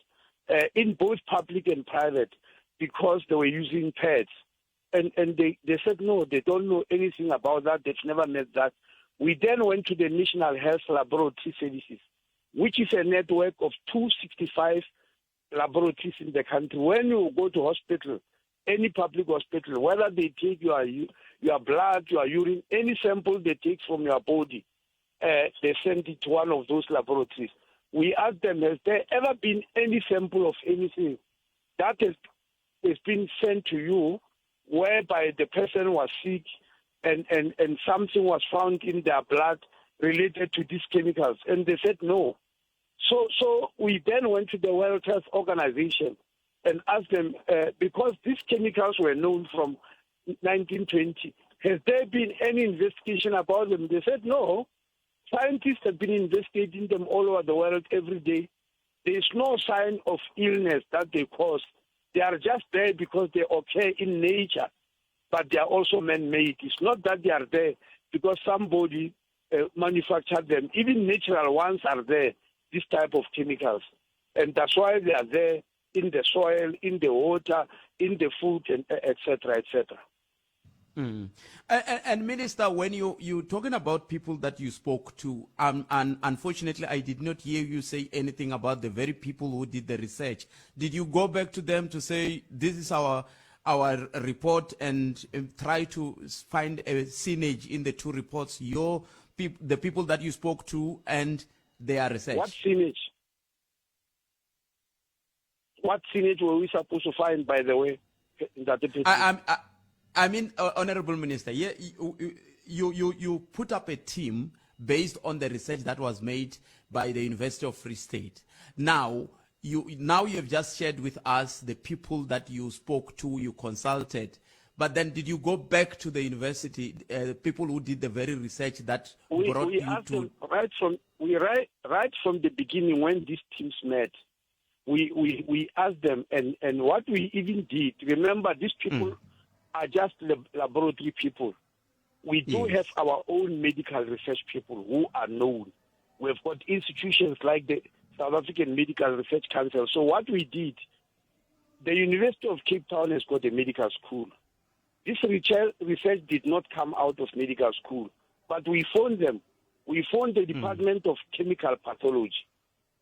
in both public and private because they were using pads? And, and they, they said, no, they don't know anything about that. They've never met that. We then went to the National Health Laboratory Services, which is a network of 265 laboratories in the country. When you go to hospital, any public hospital, whether they take your, your blood, your urine, any sample they take from your body, they send it to one of those laboratories. We asked them, has there ever been any sample of anything that has, has been sent to you whereby the person was sick and, and, and something was found in their blood related to these chemicals? And they said no. So, so we then went to the World Health Organization and asked them, because these chemicals were known from 1920, has there been any investigation about them? They said no. Scientists have been investigating them all over the world every day. There is no sign of illness that they cause. They are just there because they occur in nature, but they are also man-made. It's not that they are there because somebody manufactured them. Even natural ones are there, this type of chemicals. And that's why they are there in the soil, in the water, in the food, and et cetera, et cetera. Mm. And, and, Minister, when you, you're talking about people that you spoke to, and unfortunately, I did not hear you say anything about the very people who did the research. Did you go back to them to say, this is our, our report and try to find a synergy in the two reports, your the people that you spoke to and their research? What synergy? What synergy were we supposed to find, by the way? I, I, I mean, Honorable Minister, yeah, you, you, you, you put up a team based on the research that was made by the University of Free State. Now, you, now you have just shared with us the people that you spoke to, you consulted. But then did you go back to the university, people who did the very research that we, brought we you to... Them right from, we right, right from the beginning when these teams met, we, we, we asked them, and, and what we even did, remember these people... Mm are just laboratory people. We do yes. have our own medical research people who are known. We've got institutions like the South African Medical Research Council. So what we did, the University of Cape Town has got a medical school. This research did not come out of medical school, but we phoned them. We phoned the Department of Chemical Pathology.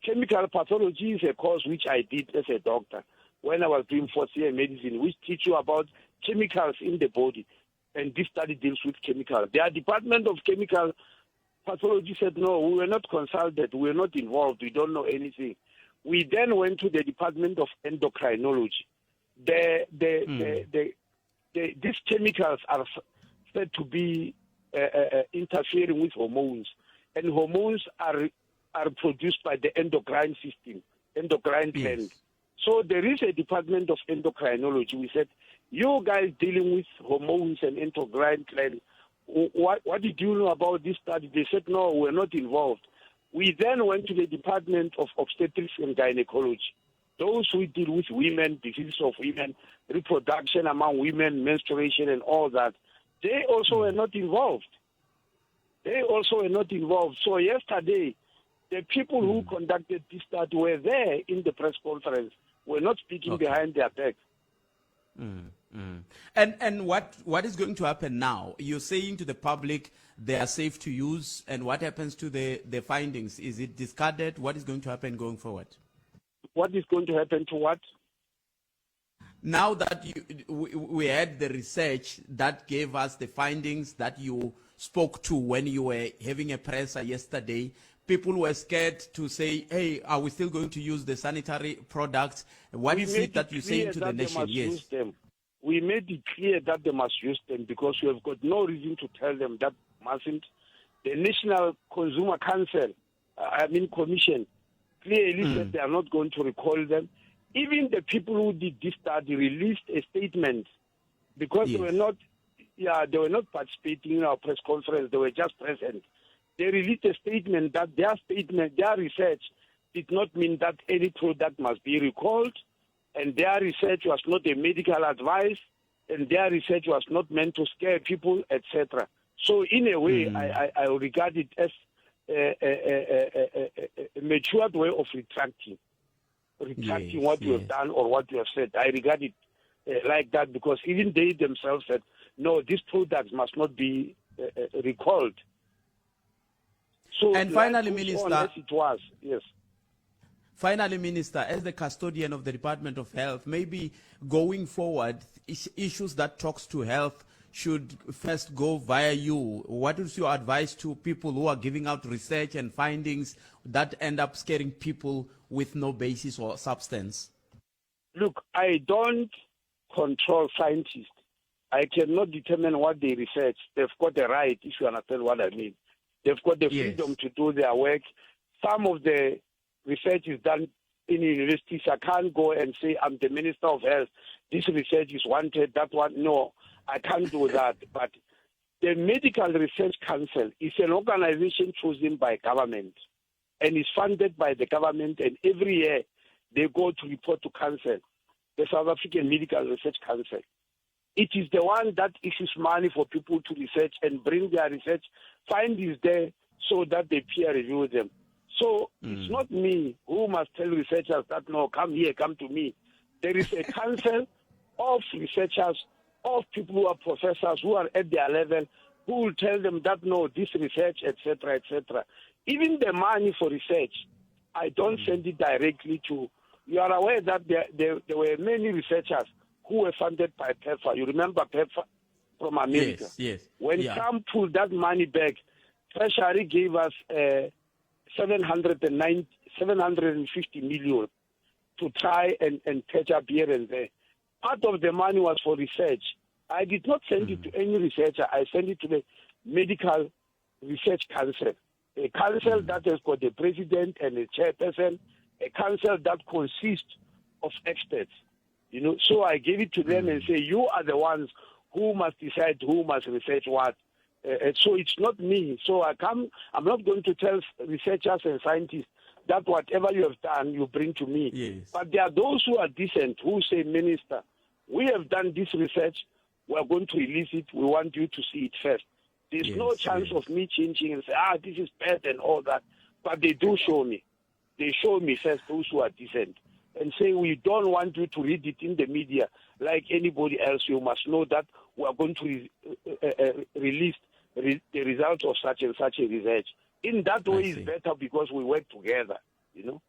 Chemical pathology is a course which I did as a doctor when I was doing fourth year medicine, which teach you about chemicals in the body. And this study deals with chemicals. Their Department of Chemical Pathology said, no, we were not consulted. We were not involved. We don't know anything. We then went to the Department of Endocrinology. The, the, mm. the, the, the, these chemicals are said to be interfering with hormones. And hormones are, are produced by the endocrine system, endocrine gland. Yes. So there is a department of endocrinology. We said, you guys dealing with hormones and endocrine gland, What, what did you know about this study? They said, no, we're not involved. We then went to the Department of Obstetrics and Gynecology. Those who deal with women, diseases of women, reproduction among women, menstruation, and all that, they also were not involved. They also were not involved. So yesterday, the people who conducted this study were there in the press conference, were not speaking okay. behind their backs. Mm, mm. And and what what is going to happen now? You're saying to the public they are safe to use, and what happens to the the findings? Is it discarded? What is going to happen going forward? What is going to happen to what? Now that you, we, we had the research that gave us the findings that you spoke to when you were having a presser yesterday, people were scared to say, hey, are we still going to use the sanitary products? What we is it that you're saying to the nation? Yes. Them. We made it clear that they must use them because we have got no reason to tell them that mustn't. The National Consumer Council, I mean Commission, clearly mm. said they are not going to recall them. Even the people who did this study released a statement because yes. they were not yeah, they were not participating in our press conference, they were just present. They released a statement that their statement, their research did not mean that any product must be recalled, and their research was not a medical advice, and their research was not meant to scare people, etc. So in a way, mm. I, I, I regard it as a, a, a, a, matured way of retracting, retracting yes, what you have done or what you have said. I regard it uh, like that because even they themselves said, no, these products must not be uh, uh recalled. So and finally, Minister, it was yes. Finally, Minister, as the custodian of the Department of Health, maybe going forward, issues that talks to health should first go via you. What is your advice to people who are giving out research and findings that end up scaring people with no basis or substance? Look, I don't control scientists. I cannot determine what they research. They've got the right, if you understand what I mean. They've got the freedom yes. to do their work. Some of the research is done in universities. I can't go and say, I'm the Minister of Health. This research is wanted, that one. No, I can't do that. But the Medical Research Council is an organization chosen by government and is funded by the government. And every year they go to report to council, the South African Medical Research Council. It is the one that issues money for people to research and bring their research findings there so that they peer review them. So mm. it's not me who must tell researchers that, no, come here, come to me. There is a council of researchers, of people who are professors, who are at their level, who will tell them that, no, this research, etc., etc. Even the money for research, I don't mm. send it directly to. You are aware that there, there, there were many researchers who were funded by PEPFAR. You remember PEPFAR from America? Yes, yes. When yeah. Trump pulled that money back, Treasury gave us uh, 750 million to try and, and catch up here and there. Part of the money was for research. I did not send mm. it to any researcher. I sent it to the Medical Research Council, a council mm. that has got a president and a chairperson, a council that consists of experts. You know, so I gave it to them mm. and say, you are the ones who must decide who must research what. Uh, so it's not me. So I come, I'm not going to tell researchers and scientists that whatever you have done, you bring to me. Yes. But there are those who are decent who say, Minister, we have done this research. We are going to release it. We want you to see it first. There's yes, no chance yes. of me changing and say, ah, this is bad and all that. But they do show me. They show me first those who are decent and say, we don't want you to read it in the media like anybody else. You must know that we are going to re- uh, uh, release re- the results of such and such a research. In that way, it's better because we work together, you know.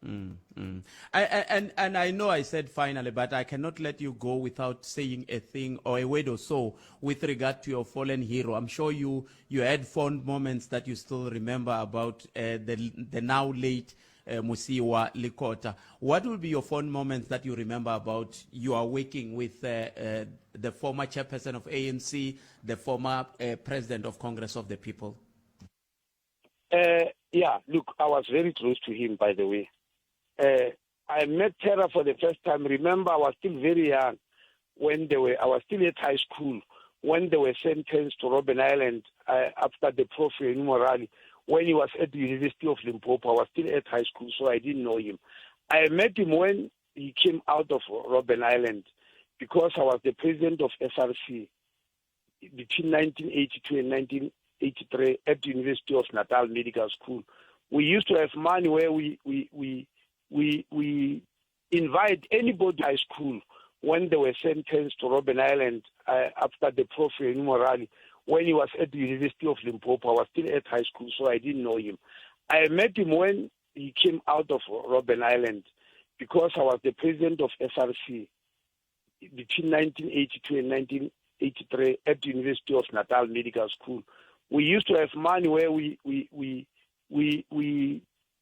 Mm, mm. I, and and I know I said finally, but I cannot let you go without saying a thing or a word or so with regard to your fallen hero. I'm sure you you had fond moments that you still remember about uh, the the now late uh, Mosiuoa Lekota. What will be your fond moments that you remember about you are working with uh, uh, the former chairperson of ANC, the former uh, president of Congress of the People? Uh, yeah, look, I was very close to him, by the way. Uh, I met Terra for the first time. Remember, I was still very young when they were, I was still at high school when they were sentenced to Robben Island after the Pro Frelimo rally. When he was at the University of Limpopo, I was still at high school, so I didn't know him. I met him when he came out of Robben Island because I was the president of SRC between 1982 and 1983 at the University of Natal Medical School. We used to have money where we invite anybody high school when they were sentenced to Robben Island after the Pro Frelimo rally. When he was at the University of Limpopo, I was still at high school, so I didn't know him. I met him when he came out of Robben Island because I was the president of SRC between 1982 and 1983 at the University of Natal Medical School. We used to have money where we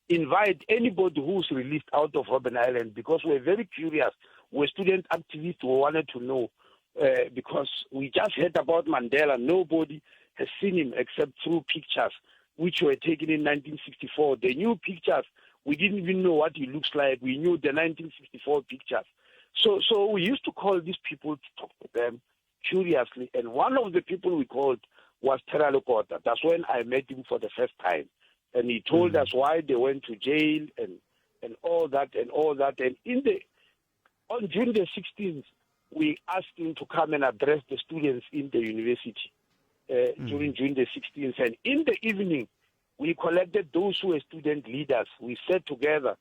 invite anybody who's released out of Robben Island because we're very curious. We're student activists who wanted to know because we just heard about Mandela. Nobody has seen him except through pictures, which were taken in 1964. The new pictures, we didn't even know what he looks like. We knew the 1964 pictures. So we used to call these people to talk to them curiously. And one of the people we called was Terror Lekota. That's when I met him for the first time. And he told us why they went to jail and all that and all that. And on June the 16th, we asked him to come and address the students in the university during June the 16th. And in the evening, we collected those who were student leaders. We sat together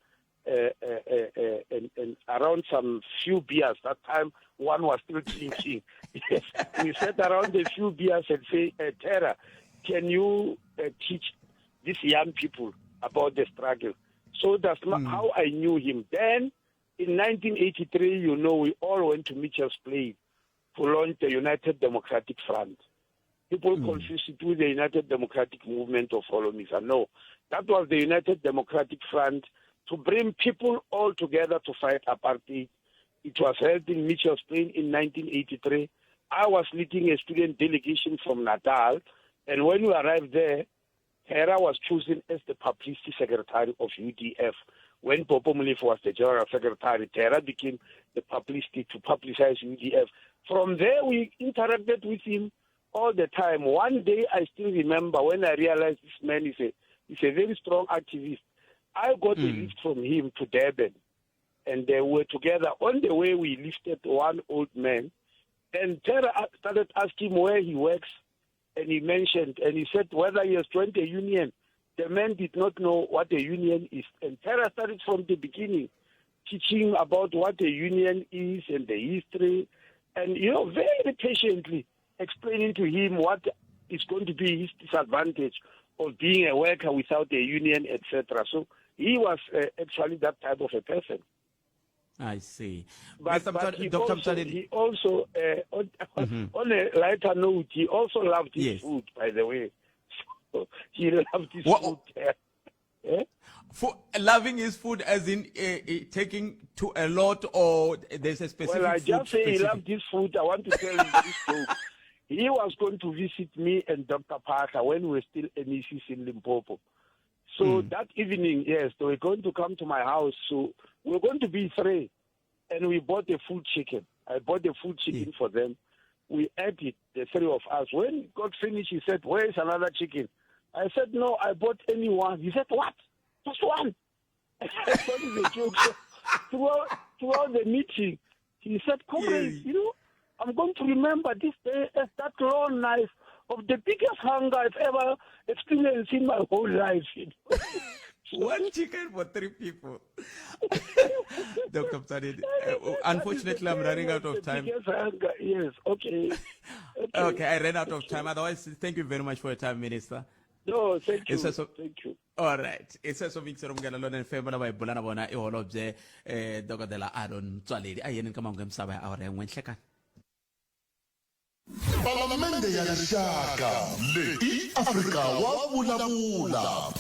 and around some few beers. That time, one was still drinking. Yes. We sat around a few beers and say, Terra, can you teach these young people about the struggle? So that's how I knew him. Then, in 1983, you know, we all went to Mitchell's Plain to launch the United Democratic Front. People confused it with the United Democratic Movement of Holomisa. No, that was the United Democratic Front to bring people all together to fight apartheid. It was held in Mitchell's Plain in 1983. I was leading a student delegation from Natal, and when we arrived there, Terra was chosen as the publicity secretary of UDF. When Popo Molefe was the general secretary, Terra became the publicity to publicize UDF. From there, we interacted with him all the time. One day, I still remember when I realized this man is a very strong activist. I got a lift from him to Durban, and they were together. On the way, we lifted one old man, and Terra started asking where he works, and he mentioned, and he said whether he has joined a union. The man did not know what a union is. And Terra started from the beginning, teaching about what a union is and the history, and, you know, very patiently explaining to him what is going to be his disadvantage of being a worker without a union, etc. So he was actually that type of a person. I see. But he also, on a lighter note, he also loved his food, by the way. So he loved his food. Eh? For loving his food as in taking to a lot, or there's a specific Well, I food just say specific. He loved his food. I want to tell you this joke. He was going to visit me and Dr. Parker when we were still MECs in Limpopo. So that evening, yes, they were going to come to my house. So we were going to be three. And we bought a full chicken. I bought a full chicken for them. We ate it, the three of us. When it got finished, he said, where is another chicken? I said, no, I bought only one. He said, what? Just one. I thought it was a joke. So throughout the meeting, he said, comrades, you know, I'm going to remember this day as that long knife of the biggest hunger I've ever experienced in my whole life. You know? One chicken for three people. Dr. Motsoaledi, unfortunately, I'm running out of time. Yes, okay. Okay, I ran out of time. Otherwise, thank you very much for your time, Minister. No, thank you. Thank you. All right. Iseswo Mixer Munghana Lonene FM lava hi bula na vona i holobye Dokodela Aaron Motsoaledi. A hi yeneni ka mahungu ya misava ya awara yin'we nhlekani. Palamende ya Rixaka leyi i Afrika wa vulavula.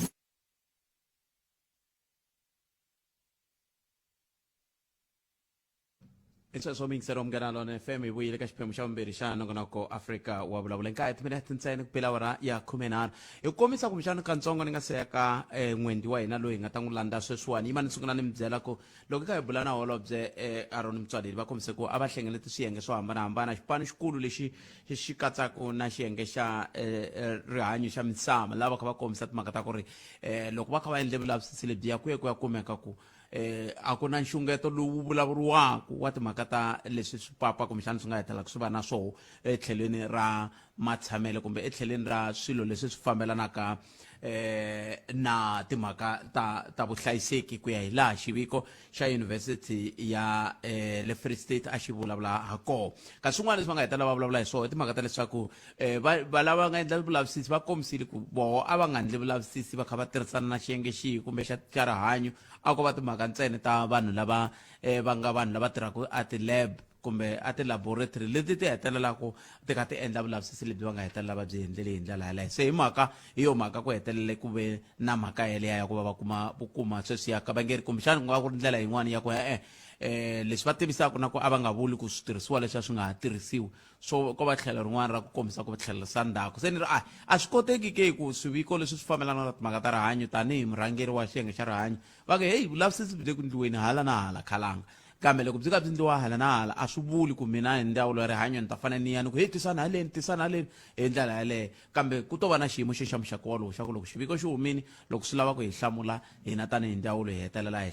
I sweswo miyingiselo Munghana Lonene FM hi vuyile ka xiphemu xa vumbirhi xa nongonoko Afrika wa vulavula nkaye timinete ntsena ku bela awara ya khumenharhu hi ku komisa kumbexana katsongo ni nga se ya ka eh, n'wendi wa hina loyi hi nga ta n'wi landza sweswiwani yima ni sungula ni mi byela ku loko hi kha hi bula na holobye eh, Aaron Mtswaleli va kombise ku a va hlengeleti swiyenge swo hambanahambana xipano xikulu lexi xi katsaka na xiyenge xa eh, eh, rihanyo xa misava lava kha va kombisa timhaka ta ku ri eh, loko va kha va endle vulavisisi lebyiya ku ye ku ya kumeka ku eh a ku na nxungeto lowu vulavuriwaka wa timhaka ta leswi swipapa kumbexana swi nga hetelelaka swi va na swoho etlhelweni ra matshamelo kumbe etlhelweni ra swilo leswi swi fambelanaka eh na timhaka ta ta vuhlayiseki ku ya hi laha xiviko xa university ya eh, le Free State a xi vulavula ha kona kasi swin'wana leswi va nga hetelela va vulavula hi swona i timhaka ta leswaku eh, va va lava nga endla vulavisisi va kombisile ku voho a va nga endli vulavisisi va kha va tirhisana na xiyenge xihi kumbe xa xa rihanyo a ko va timhaka ntsena ta vanhu lava eh, va nga vanhu lava tirhaka a ti-lab kumbe a ti-laboratory leti ti hetelelaka ti kha ti endla vulavisisi lebyi va nga hetelela va byi endlele hi ndlela yaleyo se hi mhaka hi yo mhaka ku hetelele ku ve na mhaka yeleya ya ku va va kuma ku kuma sweswiya ka va nge ri kumbexana ku nga va ku ri ndlela yin'wana ya ku e-e um leswi va tivisaka na ku a va nga vuli ku switirhisiwa leswiya swi nga ha tirhisiwi swo ko va tlhelo rin'wana ra ku kombisa ku tlhelerisa ndzhaku se ni ri a a swi koteki ke ku swiviko leswi swi fambelana na timhaka ta rihanyo tanihi murhangeri wa xiyenge xa rihanyo va ku heyi vulavisisi byi le ku ndliweni hala na hala khalanga kambe loko byi ka byi ndliwa hala na hala a swi vuli ku mina hi ndzawulo ya rihanyo ni ta fanele ni ya ni ku heyi tisani haleni tisani haleni hi ndlela yaleyo kambe ku to va na xiyimo xo xa muxaka wolowo xa ku loko xiviko xi humile loko swi lava ku hi hlamula hina tanihi ndzawulo hi hetelela hi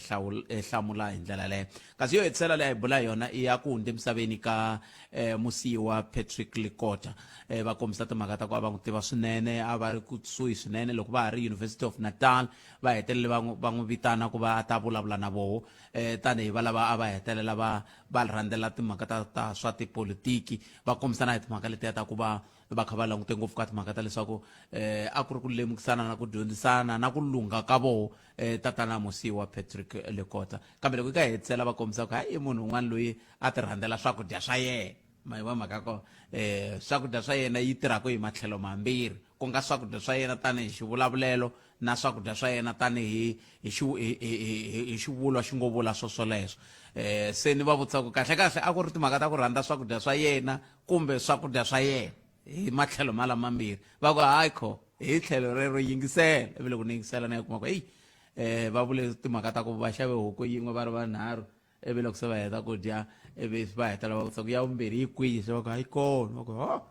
hi hlamula hi ndlela yaleyo kasi yo hetisela leyi a hi bula yona i ya ku hundza emisaveni ka eh, musiyiwa Patrick Lekota eh, va kombisa timhaka ta ku a va n'wi tiva swinene a va ri kusuhi swinene loko va ha ri University of Natal va hetelele va n'wi va n'wi vitana ku va a ta vulavula na voho eh, tanihi va lava a va hetelela va va rhandzela timhaka ta ta swa tipolitiki va kombisana hi timhaka letiya ta ku va va kha va langute ngopfu ka timhaka ta leswaku eh, a ku ri ku lemukisana na ku dyondzisana na ku lungha ka voho eh, tatana musiwa Patrick Lekota kambe loko yi ka hetisela va kombisa ku hayi i munhu un'wana loyi a ti rhandzela swakudya swa yena ma yi va mhaka ko eh swakudya swa yena yi tirhaka hi matlhelo mambirhi ku nga swakudya swa yena tanihi xivulavulelo na swakudya swa yena tanihi hi hi xivulwa xi ngo vula swo swoleswo eh se ni va vutisa ku kahle kahle a ku ri timhaka ta ku rhandza swakudya swa yena kumbe swakudya swa yena hi matlhelo ma lamambirhi va ku hayi kho hi tlhelo rero yingisela ivi loko ni yingisela ni ya kuma ku heyi um va vule timhaka ta ku va xave huku yin'we va ri vanharhu ivi loko se va heta ku dya ivi va hetelela va vutisa ku ya vumbirhi yi kwihi se va ku hayi kona va ku ho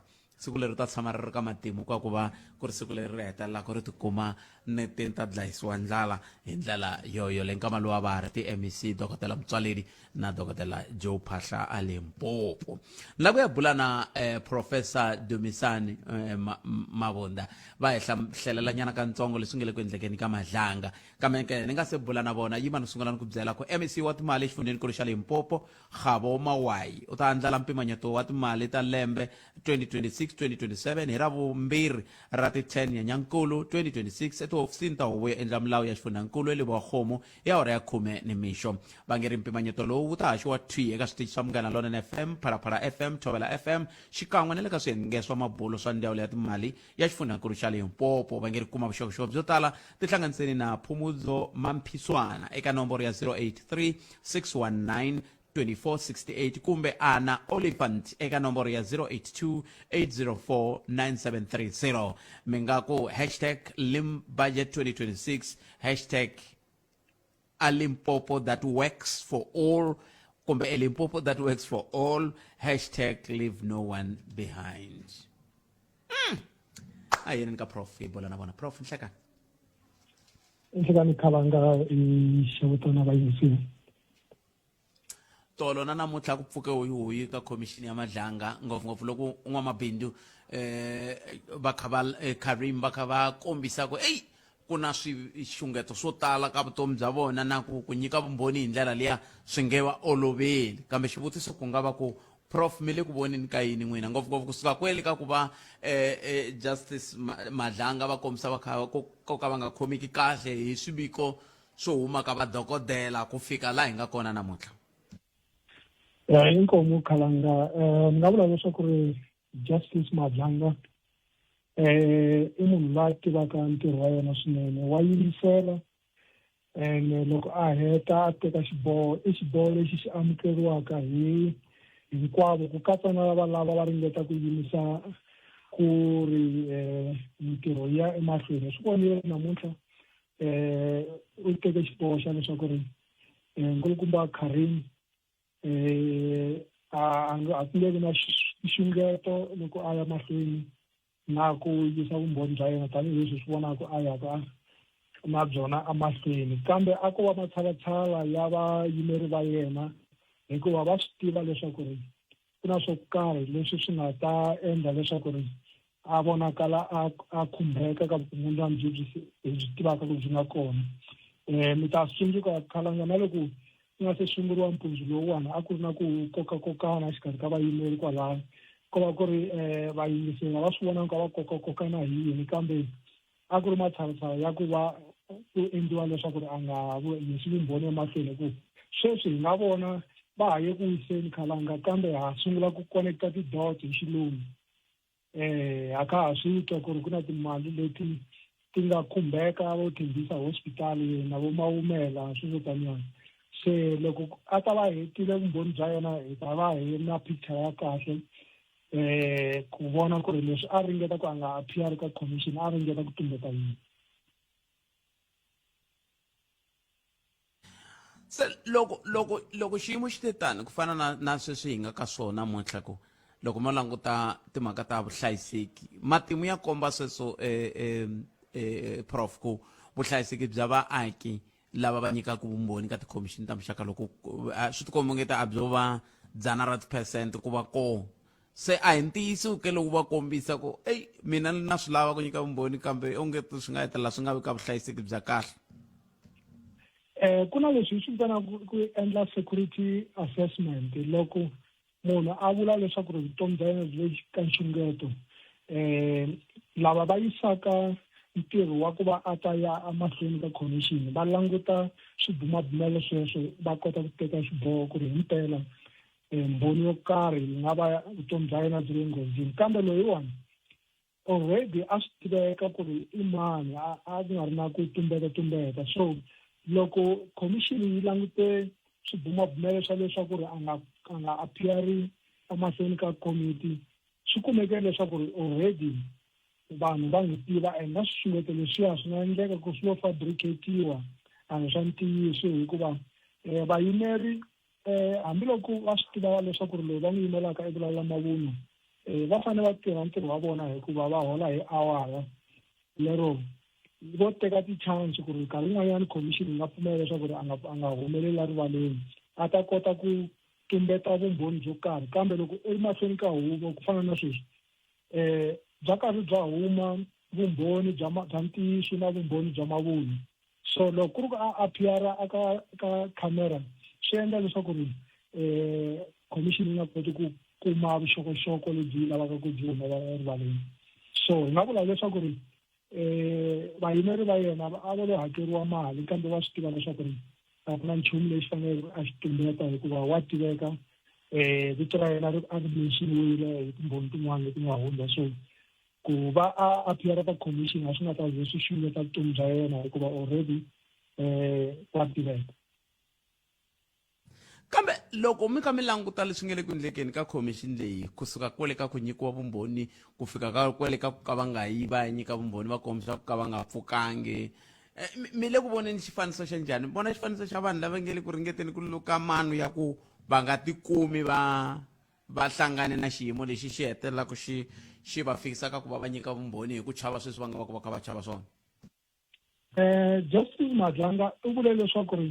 siku leri ta tshama ri ri ka matimu ka ku va ku ri siku leri ri hetelelaka ri tikuma ni ti ta dlayisiwa ndlala hi ndlela yoyo leyi nkama lowu a va ha ri ti-mec dokodela mutswaleli na dokodela Joe Phahla a Limpopo ni lava ku ya bula na eh, professor Dumisani eh, Mavunda va hi hlelela nyana kantsongo leswi nge le ku endlekeni ka Madlanga kambe ke ni nga se bula na vona yima ni sungula ni ku byela ku MEC wa timali exifundzhenikulu xa Limpopo Kgabo Mawayi u ta andlala mpimanyeto wa timali ta lembe 2026-2027 hi Ravumbirhi ra ti 10 Nyenyankulu 2026 etihofisini ta huvo yo endla milawu ya xifundzhankulu eLebowakgomo hi awara ya khume nimixo. Va nge ri mpimanyeto lowu wu ta haxiwa thwi eka switichi swa Munghana Lonene FM, Phalaphala FM, Thobela FM xikan'we na le ka swiyenge swa mabulo swa Ndzawulo ya Timali ya Xifundzhankulu xa Limpopo. Va nge ri kuma vuxokoxoko byo tala tihlanganiseni na Phumudzo Mamphiswana eka nomboro ya 083 619 2468 kumbe Ana Oliphant eka nomboro ya 082 804 9730. Mi nga ku hashtag LimBudget 2026 hashtag a Limpopo that works for all kumbe a Limpopo that works for all hashtag leave no one behind. A yini ka prof hi bola na vona prof nhlekani. Nhlekani Khalanga i xewetana vayingiseri. Tolo na namuntlha ku pfuke hoyihoyi ka khomixini ya Madlanga ngopfungopfu loko n'wamabindzu eh va kha va eh, Karim va kha va kombisa ku eyi ku na swixungeto swo tala ka vutomi bya vona na ku ku nyika vumbhoni hi ndlela liya swi nge va oloveli kambe xivutiso ku nga va ku prof mi le ku voneni ka yini n'wina ngopfungopfu kusuka kwele ka ku va eh, eh, justice Madlanga va kombisa va kha ko ka va nga khomeki kahle hi swiviko swo huma ka vadokodela ku fika laha hi nga kona namuntlha? Eh, inkomu Khalanga eh, ni nga vula leswaku ri Justice Madlanga eh, i munhu loyi a tivaka ntirho wa yena swinene wa yingisela Ene loko a heta a teka xiboho i xiboho lexi xi amukeriwaka hi hinkwavo ku katsa na lava lava va ringeta ku yimisa ku ri um mintirho yi ya emahlweni. Swi vonile namuntlha um u teke xiboho xa leswaku ri um nkulukumba Karim um a a ku nge vi na nxungeto loko a ya mahlweni na ku yisa vumbhoni bya yena tanihileswi swi vonaka a yaka na byona emahlweni. Kambe a ko va matshalatshala ya vayimeri va yena hikuva va swi tiva leswaku ri ku na swo karhi leswi swi nga ta endla leswaku ri a vonakala a a khumbeka ka vukungundzwana byi byi hi byi tivaka ku byi nga kona. Mi ta swi tsundzuka khalanga na loko ku nga se sunguriwa mpundzu lowuwani a ku ri na ku kokakokana exikarhi ka vayimeri kwalaya ko va ku ri um vayingiseri a va swi vonanga ku va kokakokana hi yini kambe a ku ri matshalatshala ya ku va ku endliwa leswaku ri a nga yisi vumbhoni emahlweni hi ku sweswi hi nga vona va ha ye ku wiseni khalanga kambe ha sungula ku connecta ti-dots hi xilungu. Eh a ka ha swi twa ku ri ku na timali leti ti nga khumbeka vo Tembisa Hospital na vo Maumela sweswo taniya. Se loko a ta va hetile vumbhoni bya yena hi ta va hi ri na picture ya kahle eh ku vona ku ri leswi a ringeta ku a nga appear ka commission a ringeta ku tumbeta yini. Se loko loko loko xiyimo xi te tani ku fana na na sweswi hi nga ka swona namuntlha ku loko mo languta timhaka ta vuhlayiseki matimu ya komba sweswo eh, eh, eh, prof ku vuhlayiseki bya vaaki lava va nyikaka vumbhoni ka tikhomixini ta muxaka loko swi tikomba ongeti a byo va dzana ra ti-percent ku va kona. Se a hi ntiyiso ke loko va kombisa ku eyi mina na swi lava ku nyika vumbhoni kambe onge swi nga hetelela swi nga vi ka vuhlayiseki bya kahle. Ku na leswi hi swi vitanaka ku endla security assessment loko munhu a vula leswaku ri vutomi bya yena byi le ka nxungeto lava va yisaka ntirho wa ku va a ta ya emahlweni ka commission va languta swibumabumelo sweswo va kota ku teka xiboho ku ri himpela mbhoni yo karhi yi nga va vutomi bya yena byi le nghozini. Kambe loyiwani already a swi tiveka ku ri i mani a a ku nga ri na ku tumbeta tumbeta. So loko commission yi langute swibumabumelo swa leswaku ri a nga a nga appear-i emahlweni ka committee swi kumeke leswaku ri already vanhu va n'wi tiva and na swixungeto leswiya swi nga endleka ku swi lo fabricate-iwa a hi swa ntiyiso hikuva vayimeri hambiloko va swi tiva leswaku ri loyi va n'wi yimelaka i vulavula mavunwa va fanele va tirha ntirho wa vona hikuva va hola hi awara lero vo teka ti-chance ku ri nkarhi wun'wanyana commission yi nga pfumela leswaku ri a nga a nga humeleli erivaleni a ta kota ku tumbeta vumbhoni byo karhi. Kambe loko emahlweni ka huvo ku fana na sweswi bya karhi bya huma vumbhoni bya bya ntiyiso na vumbhoni bya mavunwa. So loko ku ri ku a appear-a aka ka camera swi endla leswaku ri commission yi nga koti ku kuma vuxokoxoko lebyi yi lavaka ku byi humela erivaleni. So hi nga vula leswaku ri vayimeri va yena a va lo hakeriwa mali kambe va swi tiva leswaku ri a ku na nchumu lexi faneleke a xi tumbeta hikuva wa tiveka vito ra yena ri a ri mention-iwile hi timbhoni tin'wana leti nga hundza. So ku va a appear ka commission a swi nga ta ze swi xungeta vutomi bya yena hikuva already wa tiveka. Kambe loko mi kha mi languta leswi nga le ku endlekeni ka commission leyi kusuka kwale ka ku nyikiwa vumbhoni ku fika ka kwale ka ku ka va nga yi va ya nyika vumbhoni va kombisa ku ka va nga pfukangi mi le ku voneni xifaniso xa njhani? Mi vona xifaniso xa vanhu lava nge le ku ringeteni ku luka mano ya ku va nga tikumi va va hlangane na xiyimo lexi xi hetelelaka xi xi va fikisaka ku va va nyika vumbhoni hi ku chava sweswi va nga va ku va kha va chava swona? Justice Madlanga u vule leswaku ri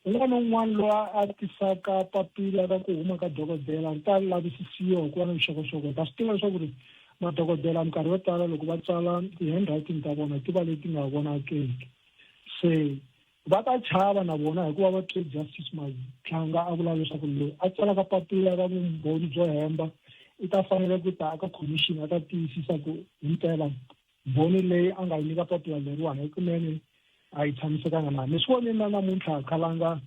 un'wana na un'wana loyi a tisaka papila ra ku huma ka dokodela ri ta lavisisiwa hi ku va na vuxokoxoko. Hi ta swi tiva leswaku ri madokodela minkarhi yo tala loko va tsala ti-handwriting ta vona ti va leti nga vonakeki. Se va ta chava na vona hikuva va twe Justice Madlanga a vula leswaku loyi a tsalaka papila ra vumbhoni byo hemba i ta fanele ku ta eka commission a ta tiyisisa ku himpela mbhoni leyi a nga yi nyika papila leriwani hikunene a yi tshamisekanga na. Ni swi vonile na namuntlha khalanga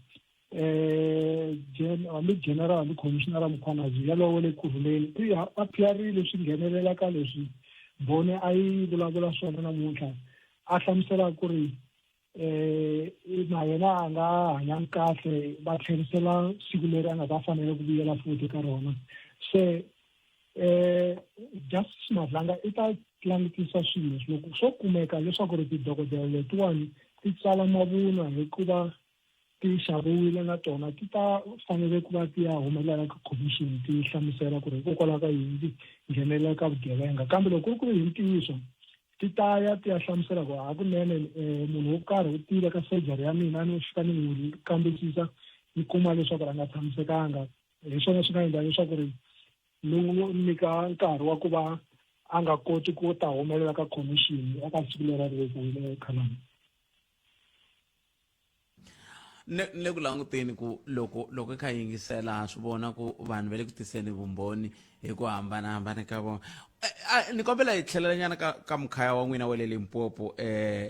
hambi general hambi commissioner Mkhwanazi yalowo le Kurhuleni i appear-ile swi nghenelela ka leswi mbhoni a yi vulavula swona namuntlha a hlamusela ku ri. Eh na yena a nga hanyanga kahle va tlherisela siku leri a nga ta fanele ku vuyela futhi ka rona. Se eh Justice Madlanga i ta langutisa swilo leswi loko swo kumeka leswaku ri tidokodela letiwani ti tsala mavunwa hikuva ti xaviwile na tona ti ta fanele ku va ti ya humelela ka commission ti hlamusela ku ri hikokwalaho ka yini ti nghenelela ka vugevenga kambe loko ku ri ku ri hi ntiyiso ti ta ya ti ya hlamusela ku hakunene um munhu wo karhi u tile ka surgery ya mina ni fika ni n'wi kambisisa ni kuma leswaku a nga tshamisekanga hi swona swi nga endla leswaku ri ni n'wi nyika nkarhi wa ku va a nga koti ku ta humelela ka commission eka siku leri a ri vekiwile khalanga ni le ku languteni ku loko loko i kha yingisela ha swi vona ku vanhu va le ku tiseni vumbhoni hi ku hambanahambana ka vona eh, ni kombela hi tlhelelanyana ka ka mukhaya wa n'wina wa le limpopo um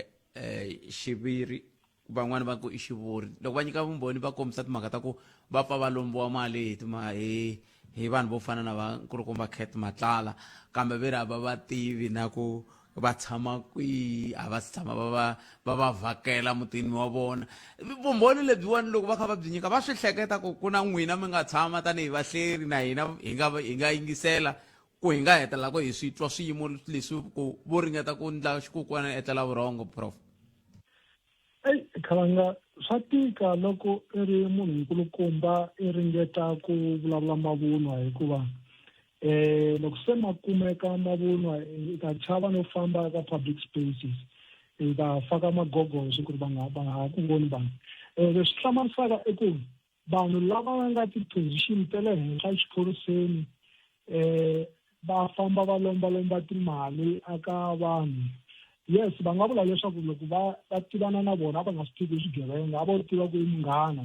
xiviri van'wani va ku i xivuri loko va nyika vumbhoni va kombisa timhaka ta ku va pfa va lombiwa mali hi hi hi vanhu vo fana na va nkulukumba cat matlala kambe ve ri a va va tivi na ku va tshama kwihi a va si tshama va va va va vhakela mutini wa vona vumbhoni lebyiwani loko va kha va byi nyika va swi hleketa ku ku na n'wina mi nga tshama tanihi vahleri na hina hi nga hi nga yingisela ku hi nga hetelela ku hi swi twa swiyimo leswi ku vo ringeta ku ndla xikukwana etlela vurhongo prof Eyi khalanga swa tika loko i ri munhu nkulukumba i ringeta ku vulavula mavunwa hikuva eh loko se ma kumeka mavunwa i ta chava no famba ka public spaces i ta faka magogoso ku ri va nga va nga ha ku voni vanhu um leswi hlamarisaka i ku vanhu lava va nga ti-position ta le henhla exiphoriseni um va famba va lombalomba timali aka vanhu yes va nga vula leswaku loko va va tivana na vona a va nga swi tivi swigevenga a vo tiva ku i munghana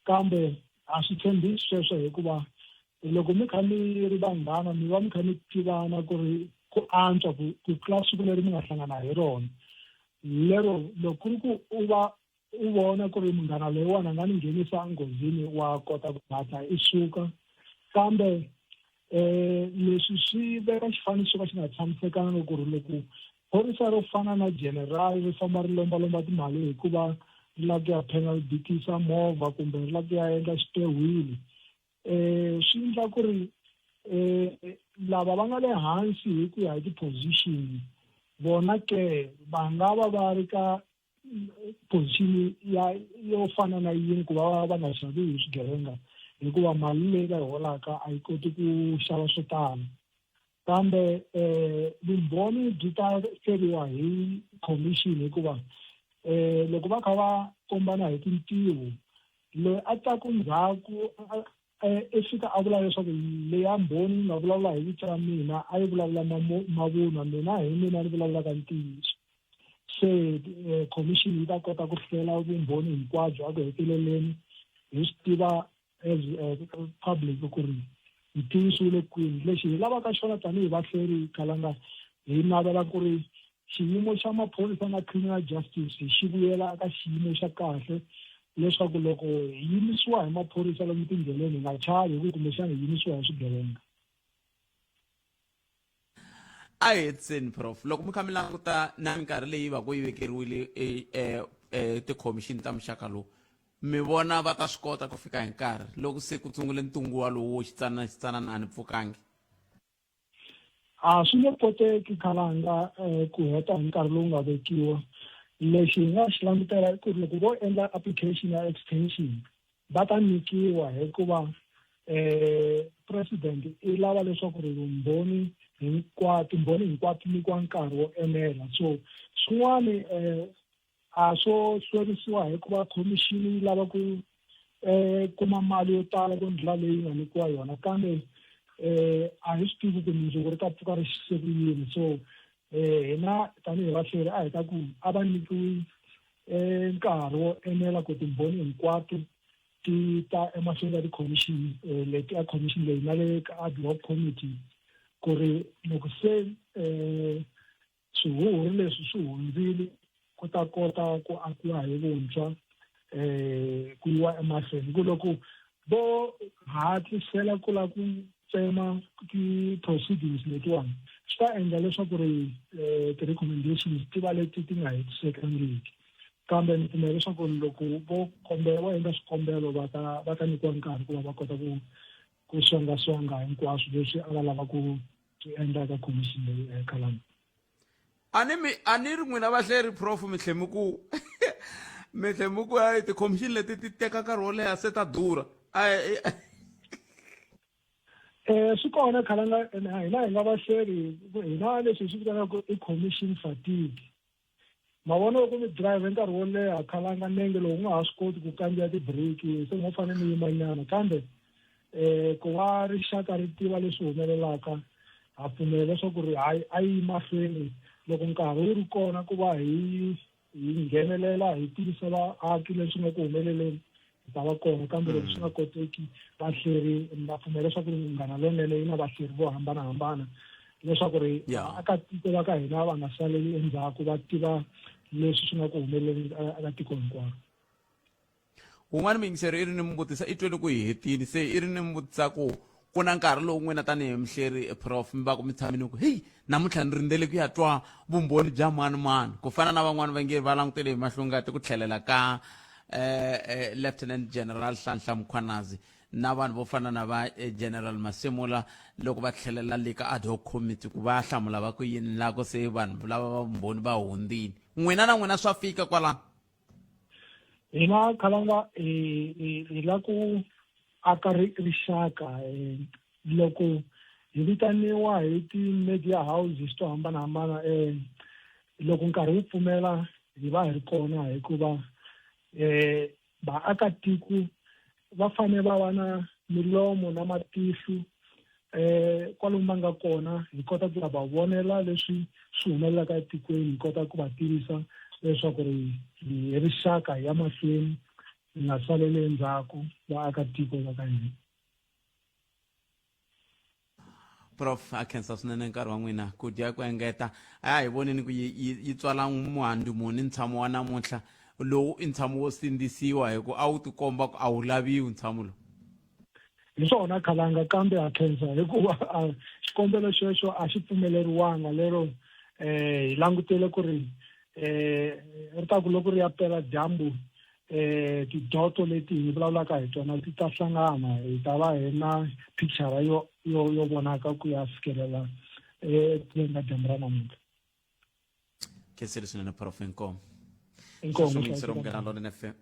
kambe a swi tshembisi sweswo hikuva loko mi kha mi ri vanghana mi va mi kha mi tivana ku ri ku antswa ku ku tlula siku leri mi nga hlangana hi rona lero loko ku ri ku u va u vona ku ri munghana loyiwani a nga ni nghenisa enghozini wa kota ku hatla i suka kambe eh leswi swi veka xifaniso ka xi nga tshamisekanga ku ri loko phorisa ro fana na general ri famba ri lombalomba timali hikuva ri lava ku ya penal bikisa movha kumbe ri lava ku ya endla xitehwili eh swi endla ku ri eh lava va nga le hansi hi ku ya hi ti-position vona ke va nga va va ri ka position ya yo fana na yini ku va va nga xaviwi hi swigevenga hikuva mali leyi va yi holaka a yi koti ku xava swo tala kambe um vumbhoni byi ta hleriwa hi commission hikuva um loko va kha va kombana hi tintiho loyi a taku ndzhaku i fika a vula leswaku leya mbhoni yi nga vulavula hi vito ra mina a yi vulavula mavunwa mina hi mina ni vulavulaka ntiyiso se eh, commission yi ta kota ku hlela vumbhoni hinkwabyo a ku heteleleni hi swi tiva as eh, public ku ri ntiyiso wu le kwini lexi hi lavaka xona tanihi vahleri kalanga hi navela ku ri xiyimo xa maphorisa na criminal justice xi vuyela eka xiyimo xa kahle leswaku loko hi yimisiwa hi maphorisa lomu tindleleni hi nga chavi hi ku kumbexana hi yimisiwa hi swigevenga A hi hetiseni prof loko mi kha mi languta na minkarhi leyi va ku yi vekeriwile e, e, e, tikhomixini ta muxaka lowu mi vona va ta swi kota ku fika hi nkarhi loko se ku sungule ntungu walowo xitsanana xitsanana a ni pfukangi A swi nge koteki khalanga eh, ku heta hi nkarhi lowu nga vekiwa lexi hi nga xi langutela i ku ri loko vo endla application ya extension va ta nyikiwa hikuva eh president i lava leswaku ri vumbhoni hinkwato timbhoni hinkwato ti nyikiwa nkarhi wo enela so swin'wana eh a swo hlwerisiwa hikuva khomixini yi lava ku eh kuma mali yo tala ku ndlela leyi nga nyikiwa yona kambe eh a hi swi tivi ku mundzuku ri ta pfuka ri xise ku yini so eh hina tanihi vahleri a hi ta ku a va nyikiwi eh nkarhi wo enela ku timbhoni hinkwato ti ta emahlweni ka tikhomixini eh, leti a khomixini leyi na le ka ad hoc committee ku ri loko se um swihuhuri leswi swi hundzile ku ta kota ku akiwa hi vuntshwa um ku yiwa emahlweni ku loko vo hatlisela ku lava ku tsema ti-proceedings letiwani swi ta endla leswaku ri um ti-recommendations ti va leti ti nga hetisekangiki. Kambe ni pfumela leswaku loko vo kombela vo endla swikombelo va ta va ta nyikiwa nkarhi ku va va kota ku ku songasonga hinkwaswo leswi a va lava ku swi endla eka khomixini leyi eh, khalanga. A ni mi a ni ri n'wina vahleri prof mi tlhe mi ku mi tlhe mi ku hayi tikhomixini leti ti teka nkarhi wo leha se ta durha. A Eh swi kona khalanga hina hi nga vahleri hina leswi hi swi vitanaka i commission fatigue. Ma vona loko mi drive nkarhi wo leha khalanga nenge lowu nga ha swi koti ku kandziya tibiriki se mo fanele mi yimanyana kambe eh ku va rixaka ri tiva leswi humelelaka ha pfumela leswaku ri hayi a yi mahlweni loko nkarhi wu ri kona ku va hi hi nghenelela hi tivisa vaaki leswi nga ku humeleleni hi ta va kona kambe loko swi nga koteki vahleri va pfumela leswaku ri Munghana Lonene yi na vahleri vo hambanahambana leswaku ri vaakatiko va ka hina va nga saleli endzhaku va tiva leswi swi nga ku humeleleni eka tiko hinkwaro. Wun'wana muyingiseri i ri ni mi vutisa i twele ku hi hetile se i ri ni mi vutisa ku ku na nkarhi lowu n'wina tanihi muhleri prof mi va ku mi tshamile ku heyi namuntlha ni rindzele ku ya twa vumbhoni bya mani mani ku fana na van'wani va nge va langutele hi mahlongati ku tlhelela ka eh, eh, lieutenant general Nhlanhla Mkhwanazi na vanhu vo fana na va eh, general Masemola loko va tlhelela le ka ad hoc committee ku va hlamula va ku yini lako se vanhu lava va vumbhoni va hundzile n'wina na n'wina swa fika kwalano Hina khalanga hi hi la ku aka rixaka loko hi vitaniwa hi ti-media houses to hambanahambana um loko nkarhi wu pfumela hi va hi ri kona hikuva um vaakatiko va fanele va va na milomo na matihlo eh kwalomu va nga kona hi kota ku ya va vonela leswi swi humelelaka etikweni hi kota ku va tivisa leswaku ri hi rixaka hi ya mahlweni hi nga saleli endzhaku vaakatiko va ka hina. Prof a khensa swinene nkarhi wa n'wina ku dya ku engeta a hi voneni ku yi, yi, yi tswala muhandzu muni ntshamo wa namuntlha lowu i ntshamo wo sindzisiwa hi ku a wu tikomba ku a wu laviwi ntshamo lowu. Hi swona khalanga kambe ha khensa hikuva xikombelo xexo a xi pfumeleriwanga lero eh hi langutele ku ri eh ri ta ku loko ri ya pela dyambu eh tidoto leti hi vulavulaka hi tona ti ta hlangana hi ta va hi na picture yo yo yo vonaka ku ya fikelela eh ka dyambu ra namuntlha. Khensile swinene prof inkomu. Inkomu. Sweswo Munghana Lonene FM.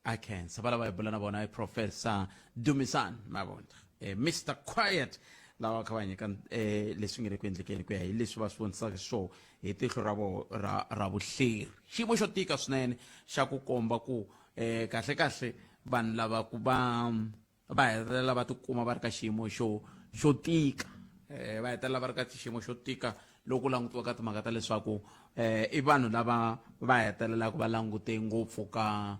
A khensa va lava hi bula na vona i Professor Dumisani Mabunda eh, Mr Quiet lava kha va nyika eh, leswi nge le ku endlekeni ku ya hi leswi va swi vonisaka swona hi tihlo ra vo ra, ra vuhleri xiyimo xo tika swinene xa ku komba ku eh, kahle kahle vanhu lava ku va va hetelela va tikuma va ri ka xiyimo xo xo tika eh, va hetelela va ri ka xiyimo xo tika loko langutiwa ka timhaka ta leswaku eh, i vanhu lava va hetelelaka va langute ngopfu ka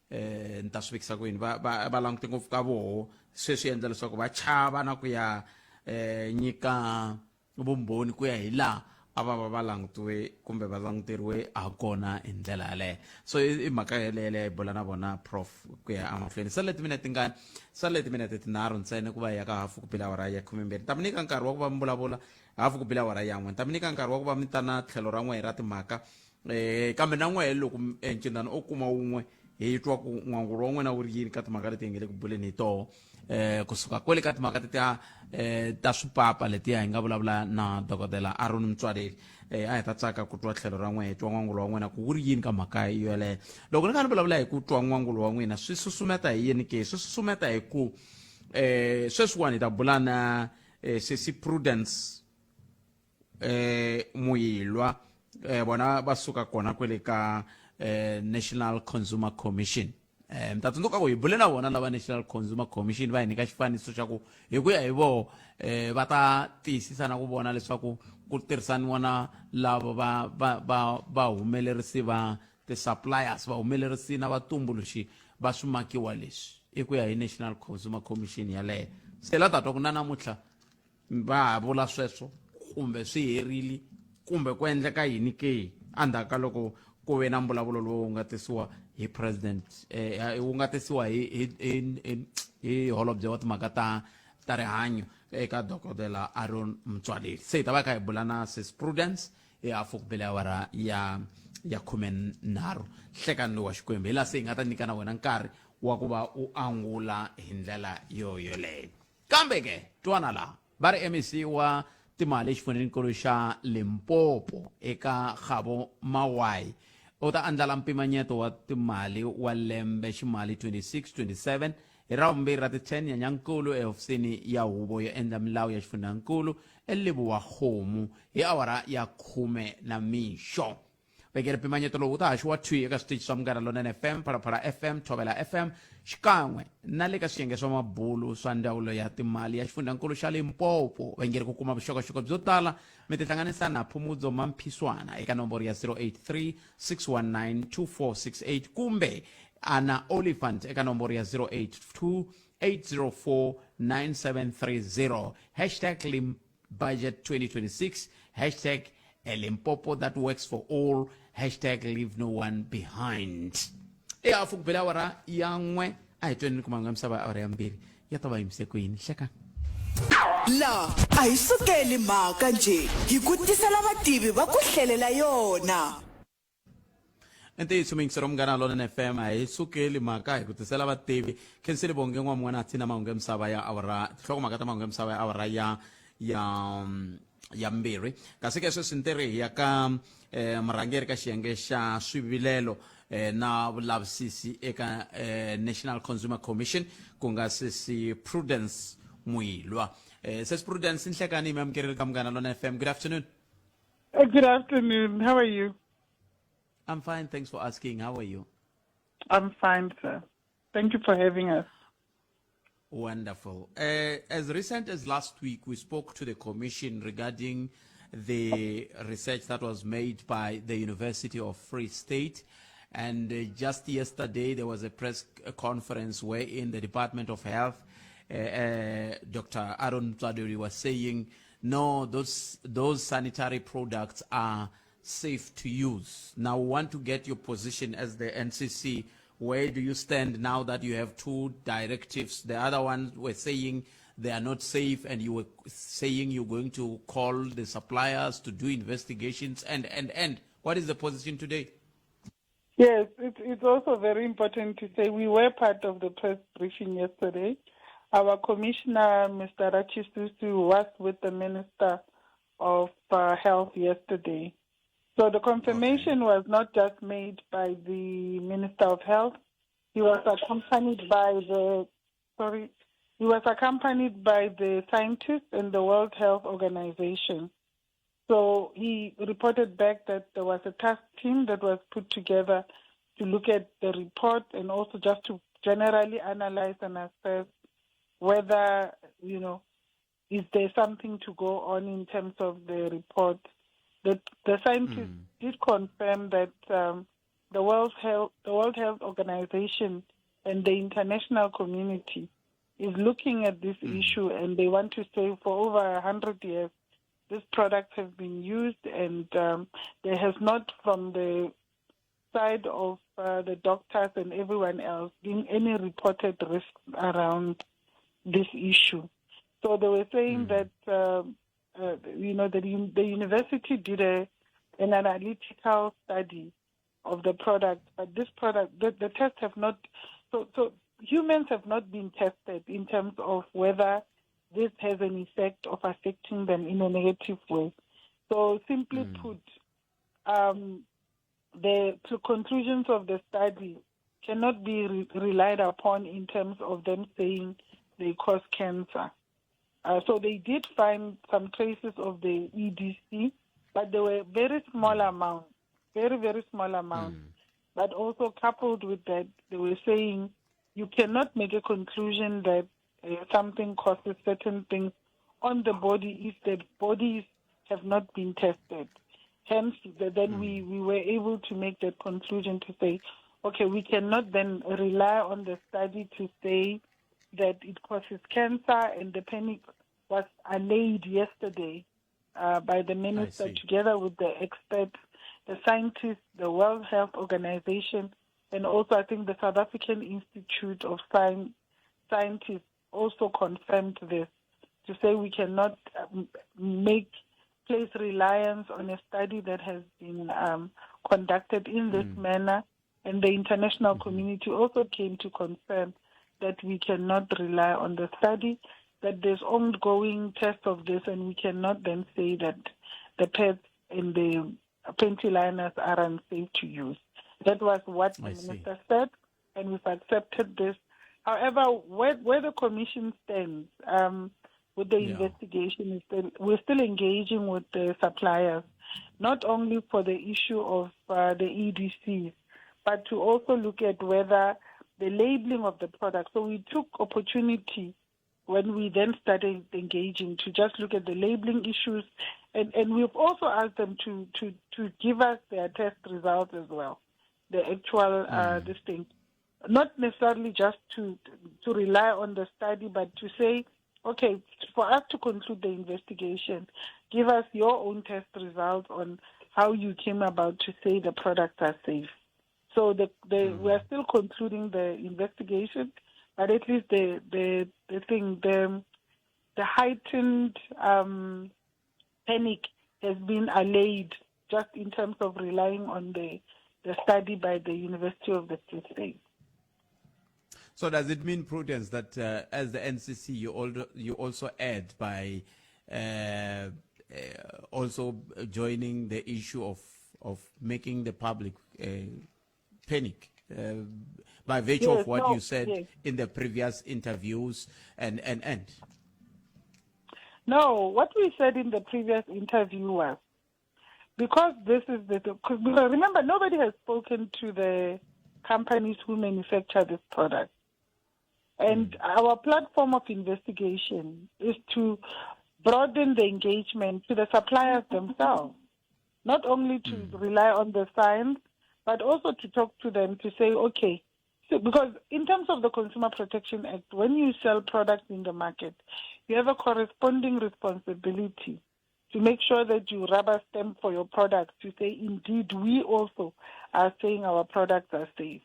eh, ni ta swi vekisa ku yini va, va, va langute ngopfu ka voho se swi endla leswaku va chava na ku ya eh, nyika vumbhoni ku ya hi laha a va va va langutiwe kumbe va languteriwe ha kona hi ndlela yaleyo so i mhaka yeleyo leyi bula na vona prof ku ya emahlweni sale timinete tingani sale timinete tinharhu ntsena ku va hi ya ka hafu ku bile awara ya khumembirhi ta mi nyika nkarhi wa ku va mi vulavula hafu ku bile awara yan'we ta mi nyika nkarhi wa ku va mi ta na tlhelo ra n'we ra timhaka um kambe na n'we loko eh, ncindana o kuma wun'we hi twa ku n'wangulo wa n'wina wu ri yini ka timhaka leti hi nge le ku buleni hi toho eh kusuka kwele ka timhaka tetiya eh ta swipapa letiya hi nga vulavula na dokodela Aaron Mtswaleli eh a hi ta tsaka ku twa tlhelo ra n'wina hi twa n'wangulo wa n'wina ku wu ri yini ka mhaka yoleyo loko ni kha ni vulavula hi ku twa n'wangulo wa n'wina swi susumeta hi yini ke swi susumeta hi ku eh sweswiwani hi ta bula na eh, sesi Prudence eh Muyilwa eh vona va suka kona kwele ka eh National Consumer Commission eh mi ta tsundzuka ku hi bule na vona lava National Consumer Commission va hi nyika xifaniso xa ku hi ku ya hi voho eh va ta tiyisisa na ku vona leswaku ku tirhisaniwa na lava va va va va humelerisi va ti-suppliers vahumelerisi na vatumbuluxi va swimakiwa leswi i ku ya hi National Consumer Commission yaleyo se la ta twa ku na namuntlha va ha vula sweswo kumbe swi herile kumbe ku endleka yini ke endzhaku ka loko ku ve na mbulavulo lowu nga tisiwa hi president eh, wu nga tisiwa hi hi hi hi holobye wa timhaka ta ta rihanyo eka dokodela Aaron Mtswaleli se hi ta va kha hi bula na sis Prudence hi hafu ku bele awara ya ya 13 nhlekani lowu wa xikwembu hi laha se hi nga ta nyika na wena nkarhi wa ku va u angula hi ndlela yo yoleyo kambe ke twana laha va ri mec wa timali exifundzhenikulu xa limpopo eka gabo mawai u ta andlala mpimanyeto wa timali wa lembe ximali 26-27 hi ravumbirhi ra ti 10 nyanyankulu ehofisini ya huvo yo endla milawu ya xifundzhankulu elebowa-kgomo hi awara ya khume na mixo vekele mpimanyeto lowu wu ta haxiwa thwi eka switichi swa munghana lonene fm phalaphala fm thobela fm xikan'we na le ka swiyenge swa mabulu swa ndzawulo ya timali ya xifundzankulu xa limpopo vengeri ku kuma vuxokoxoko byo tala mi tihlanganisa na phumudzo mamphiswana eka nomboro ya 083 619 2468 kumbe ana olifant eka nomboro ya 082 804 9730 hashtag lim budget 2026 hashtag a limpopo that works for all hashtag leave no one behind e hafu ku bela awara ya n'we a hi tweni ku mahungu ya misava ya awara ya mbirhi ya ta va yimise kwini hleka La a hi sukeli mhaka njhe hi ku tisela vativi va ku hlelela yona. I ntiyiso muyingiseri wa munghana lonene fm a hi sukeli mhaka hi ku tisela vativi khensile bonge n'wamun'wana a tsina mahungu ya misava ya awara tinhlokomhaka ta mahungu ya misava ya awara ya ya ya mbirhi kasi ke sweswi ni ri hi ya ka eh, murhangeri ka xiyenge xa swivilelo eh, na vulavisisi eka eh, national consumer commission ku nga sesi prudence muilwa eh, sesi prudence nhlekani mi amukerile ka munghana lona fm good afternoon Good afternoon. How are you? I'm fine. Thanks for asking. How are you? I'm fine, sir. Thank you for having us. Wonderful. As recent as last week, we spoke to the Commission regarding the research that was made by the University of Free State. And just yesterday, there was a press conference wherein the Department of Health, Dr. Aaron Motsoaledi was saying, no, those, those sanitary products are safe to use. Now, we want to get your position as the NCC. Where do you stand now that you have two directives? The other ones were saying they are not safe, and you were saying you're going to call the suppliers to do investigations, and, and, and. What is the position today? Yes, it, it's also very important to say we were part of the press briefing yesterday. Our commissioner, Mr. Ratshisusu, was with the Minister of uh, Health yesterday. So the confirmation okay. was not just made by the Minister of Health. He was accompanied by the sorry, he was accompanied by the scientists and the World Health Organization. So he reported back that there was a task team that was put together to look at the report and also just to generally analyze and assess whether, you know, is there something to go on in terms of the report. The, the scientists mm. did confirm that um, the, World Health, the World Health Organization and the international community is looking at this mm. issue and they want to say for over 100 years these products have been used and um, there has not from the side of uh, the doctors and everyone else been any reported risks around this issue. So they were saying mm. that, uh, you know, the, the university did a, an analytical study of the product, but this product, the, the tests have not, so, so humans have not been tested in terms of whether this has an effect of affecting them in a negative way. So simply mm. put, um, the conclusions of the study cannot be re- relied upon in terms of them saying they cause cancer. Uh, so they did find some traces of the EDC, but they were very small mm. amounts, very, very small amounts. Mm. But also coupled with that, they were saying you cannot make a conclusion that uh, something causes certain things on the body if the bodies have not been tested. Hence, the, then mm. we, we were able to make that conclusion to say, okay, we cannot then rely on the study to say that it causes cancer, and the panic was allayed yesterday uh, by the minister together with the experts, the scientists, the World Health Organization, and also I think the South African Institute of Science, Scientists also confirmed this to say we cannot um, make place reliance on a study that has been um, conducted in this mm. manner. And the international mm-hmm. community also came to confirm that we cannot rely on the study, that there's ongoing tests of this, and we cannot then say that the pads and the panty liners are unsafe to use. That was what the I minister see. said, and we've accepted this. However, where, where the commission stands um, with the yeah. investigation is still, we're still engaging with the suppliers, not only for the issue of uh, the EDCs, but to also look at whether the labeling of the product. So we took opportunity when we then started engaging to just look at the labeling issues. And, and we've also asked them to, to, to give us their test results as well, the actual uh, mm. this thing. Not necessarily just to, to rely on the study, but to say, okay, for us to conclude the investigation, give us your own test results on how you came about to say the products are safe. So the, the, mm. we are still concluding the investigation, but at least the the, the thing the the heightened um, panic has been allayed just in terms of relying on the the study by the University of the Free State. So does it mean, Prudence, that uh, as the NCC, you, also, you also add by uh, uh, also joining the issue of, of making the public uh, panic uh, by virtue yes, of what no, you said yes. in the previous interviews and, and, and? No, what we said in the previous interview was because this is the because remember nobody has spoken to the companies who manufacture this product. And mm. our platform of investigation is to broaden the engagement to the suppliers themselves, not only to mm. rely on the science, but also to talk to them to say, okay, so, because in terms of the Consumer Protection Act, when you sell products in the market, you have a corresponding responsibility to make sure that you rubber stamp for your product to say, indeed, we also are saying our products are safe.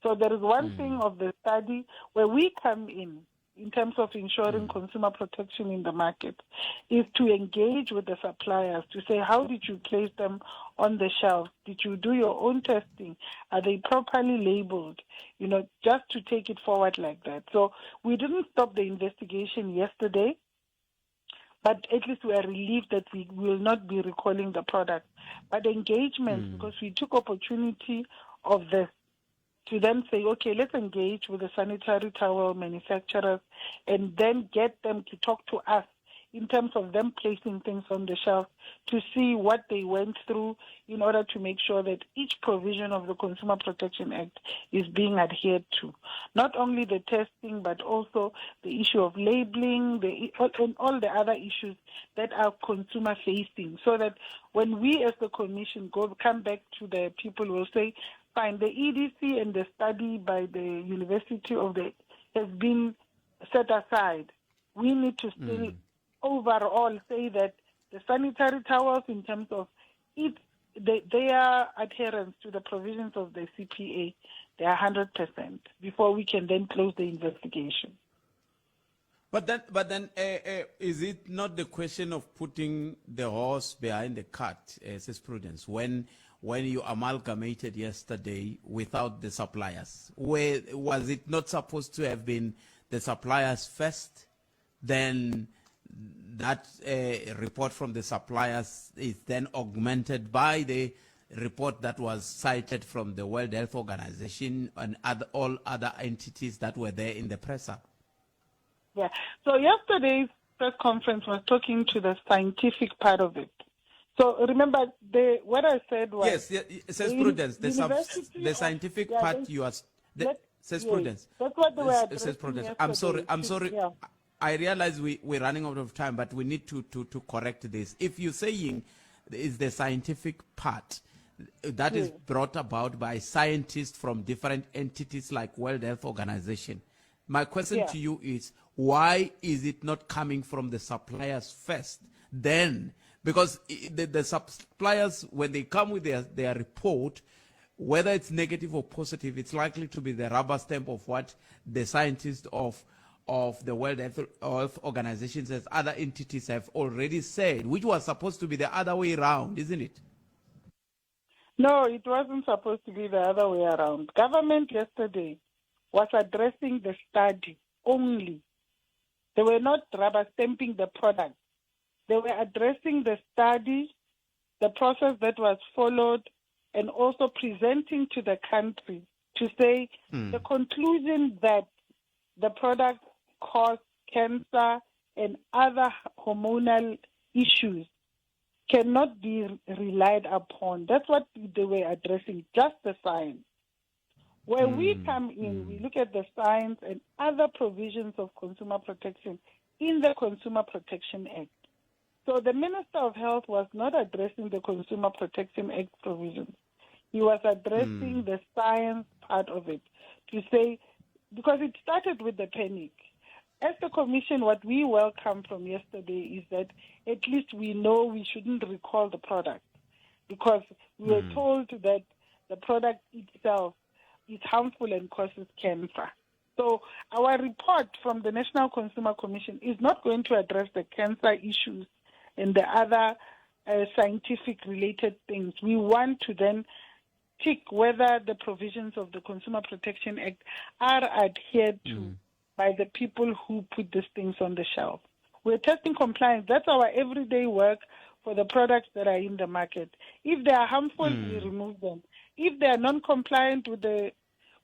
So there is one mm. thing of the study where we come in in terms of ensuring mm. consumer protection in the market is to engage with the suppliers to say how did you place them on the shelf did you do your own testing are they properly labeled you know just to take it forward like that so we didn't stop the investigation yesterday but at least we are relieved that we will not be recalling the product. But engagement, mm. because we took opportunity of this to then say, okay, let's engage with the sanitary towel manufacturers and then get them to talk to us in terms of them placing things on the shelf to see what they went through in order to make sure that each provision of the Consumer Protection Act is being adhered to. Not only the testing, but also the issue of labeling the, and all the other issues that are consumer facing, so that when we as the Commission go come back to the people, we'll say, fine, the EDC and the study by the University of the has been set aside. We need to still mm. overall say that the sanitary towels, in terms of it, they, their adherence to the provisions of the CPA, they are 100% before we can then close the investigation. But then, but then, uh, uh, is it not the question of putting the horse behind the cart, uh, says Prudence, when when you amalgamated yesterday without the suppliers? Where was it not supposed to have been the suppliers first, then that uh, report from the suppliers is then augmented by the report that was cited from the World Health Organization and other, all other entities that were there in the presser. Yeah. So yesterday's press conference was talking to the scientific part of it. So remember, the, what I said was yes, yes says Prudence. The, sub, the scientific yeah, part they, you are the, that, says yes, Prudence. That's what they were says Prudence. I'm sorry. I'm sorry. Yeah. I realize we, we're running out of time, but we need to, to, to correct this. If you're saying is the scientific part that is brought about by scientists from different entities like World Health Organization, my question yeah. to you is why is it not coming from the suppliers first? Then, because the, the suppliers, when they come with their, their report, whether it's negative or positive, it's likely to be the rubber stamp of what the scientists of of the World Health Organization as other entities have already said, which was supposed to be the other way around, isn't it? No, it wasn't supposed to be the other way around. Government yesterday was addressing the study only. They were not rubber stamping the product. They were addressing the study, the process that was followed, and also presenting to the country to say the conclusion that the product caused cancer and other hormonal issues cannot be relied upon. That's what they were addressing, just the science. Where we come in, we look at the science and other provisions of consumer protection in the Consumer Protection Act. So the Minister of Health was not addressing the Consumer Protection Act provisions. He was addressing the science part of it to say, because it started with the panic. As the Commission, what we welcome from yesterday is that at least we know we shouldn't recall the product, because we were told that the product itself is harmful and causes cancer. So our report from the National Consumer Commission is not going to address the cancer issues and the other scientific related things. We want to then tick whether the provisions of the Consumer Protection Act are adhered to by the people who put these things on the shelf. We're testing compliance. That's our everyday work for the products that are in the market. If they are harmful, we remove them. If they are non-compliant with the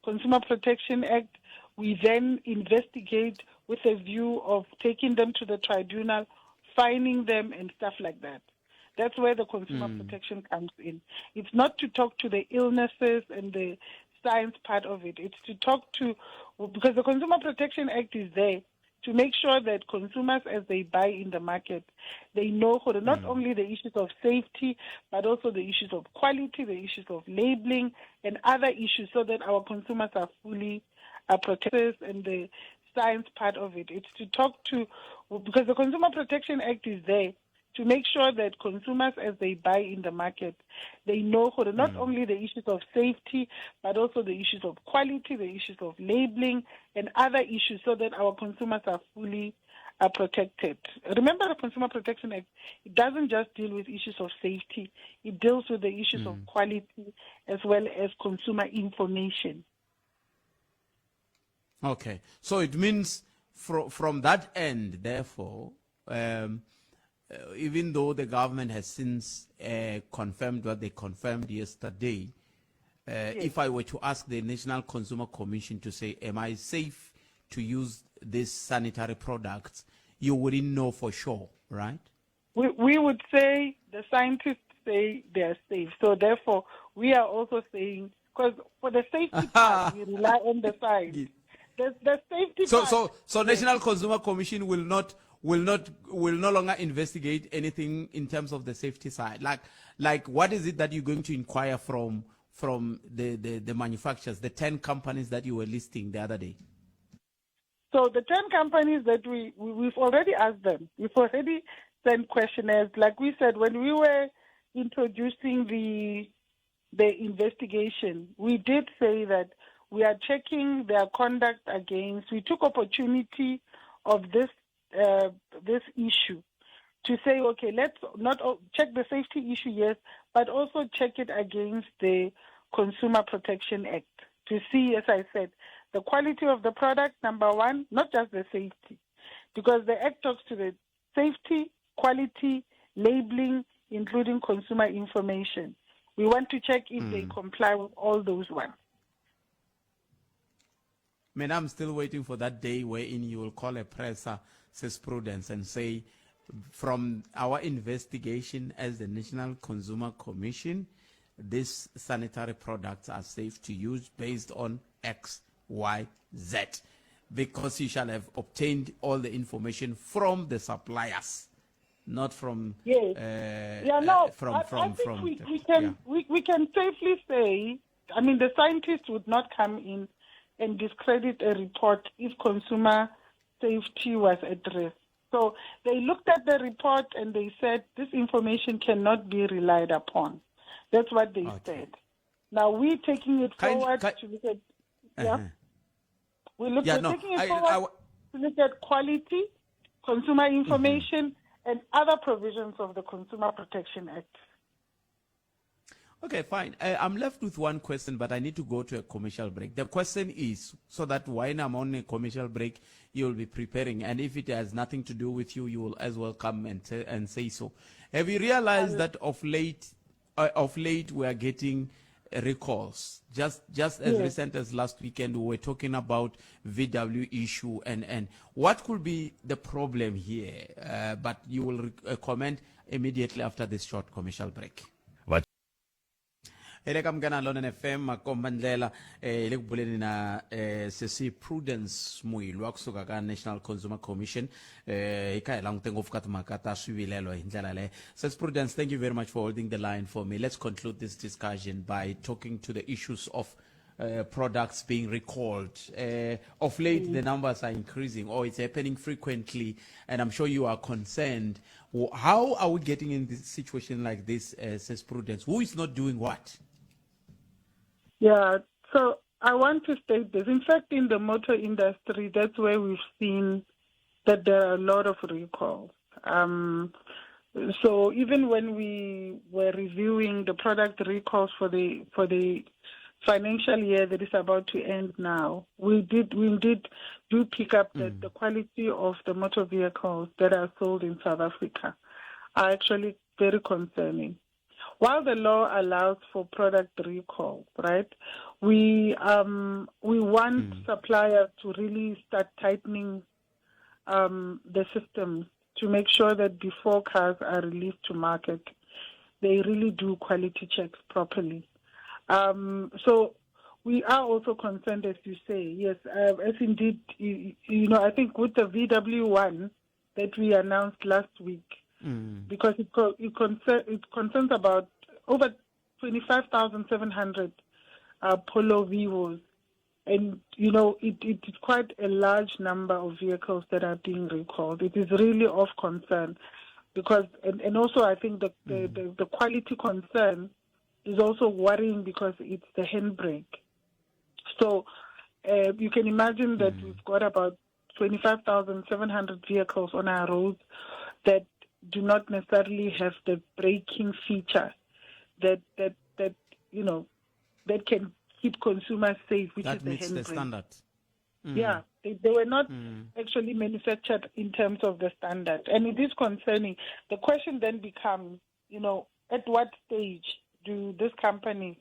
Consumer Protection Act, we then investigate with a view of taking them to the tribunal, fining them, and stuff like that. That's where the consumer protection comes in. It's not to talk to the illnesses and the science part of it. It's to talk to, because the Consumer Protection Act is there to make sure that consumers, as they buy in the market, they know not only the issues of safety, but also the issues of quality, the issues of labeling, and other issues, so that our consumers are fully protected. And the science part of it. It's to talk to, because the Consumer Protection Act is there to make sure that consumers, as they buy in the market, they know not only the issues of safety, but also the issues of quality, the issues of labeling, and other issues, so that our consumers are fully protected. Remember, the Consumer Protection Act, it doesn't just deal with issues of safety. It deals with the issues of quality as well as consumer information. Okay. So it means from that end, therefore, even though the government has since confirmed what they confirmed yesterday, yes. If I were to ask the National Consumer Commission to say, am I safe to use these sanitary products, you wouldn't know for sure, right? We would say the scientists say they are safe. So therefore, we are also saying, because for the safety part, we rely on the science. The safety part. So National Consumer Commission will no longer investigate anything in terms of the safety side. Like what is it that you're going to inquire from the manufacturers, the 10 companies that you were listing the other day? So the 10 companies that we've already asked them, we've already sent questionnaires. Like we said, when we were introducing the investigation, we did say that we are checking their conduct against. We took opportunity of this issue to say, okay, let's not check the safety issue, yes, but also check it against the Consumer Protection Act to see, as I said, the quality of the product, number one, not just the safety, because the Act talks to the safety, quality, labeling, including consumer information. We want to check if they comply with all those ones. Man, I'm still waiting for that day wherein you will call a presser, says Prudence, and say, from our investigation as the National Consumer Commission, these sanitary products are safe to use based on X, Y, Z, because you shall have obtained all the information from the suppliers, not from... Yes. I think we can safely say, I mean, the scientists would not come in and discredit a report if consumer safety was addressed. So they looked at the report and they said this information cannot be relied upon. That's what they said. Now we're taking it forward to look at... Yeah. We're taking it forward look at quality, consumer information, mm-hmm. and other provisions of the Consumer Protection Act. Okay, fine. I'm left with one question, but I need to go to a commercial break. The question is so that when I'm on a commercial break, you'll be preparing. And if it has nothing to do with you, you will as well come and, and say so. Have you realized that of late, of late we are getting recalls? Just, just as yes. recent as last weekend, we were talking about VW issue and, and what could be the problem here? but you will comment immediately after this short commercial break. Hi le ka Munghana Lonene FM makomba ndlela eh hi le ku buleni na eh sesi Prudence Muilwa kusuka ka National Consumer Commission eh hi kha hi langute ngopfu ka timhaka ta swivilelo hi ndlela leyo. Sesi Prudence, thank you very much for holding the line for me. Let's conclude this discussion by talking to the issues of products being recalled. Of late, mm. the numbers are increasing, or it's happening frequently, and I'm sure you are concerned. How are we getting in this situation like this, says Prudence? Who is not doing what? Yeah, so I want to state this. In fact, in the motor industry, that's where we've seen that there are a lot of recalls. So even when we were reviewing the product recalls for the for the financial year that is about to end now, we did we indeed do pick up that mm. the quality of the motor vehicles that are sold in South Africa are actually very concerning. While the law allows for product recall, right? We we want mm. suppliers to really start tightening the systems to make sure that before cars are released to market, they really do quality checks properly. So we are also concerned, as you say, yes, as indeed, you, you, know, I think with the VW one that we announced last week, mm. because it, it, concern, it concerns about over 25,700 Polo Vivos. And, you know, it, it is quite a large number of vehicles that are being recalled. It is really of concern because, and, and also I think the, the, mm. the, the quality concern is also worrying because it's the handbrake. So you can imagine that mm. we've got about 25,700 vehicles on our roads that do not necessarily have the braking feature that, that, that you know, that can keep consumers safe, which that is the meets handbrake. the standard. Mm. Yeah, they, they were not mm. actually manufactured in terms of the standard. And it is concerning. The question then becomes, you know, at what stage do these companies,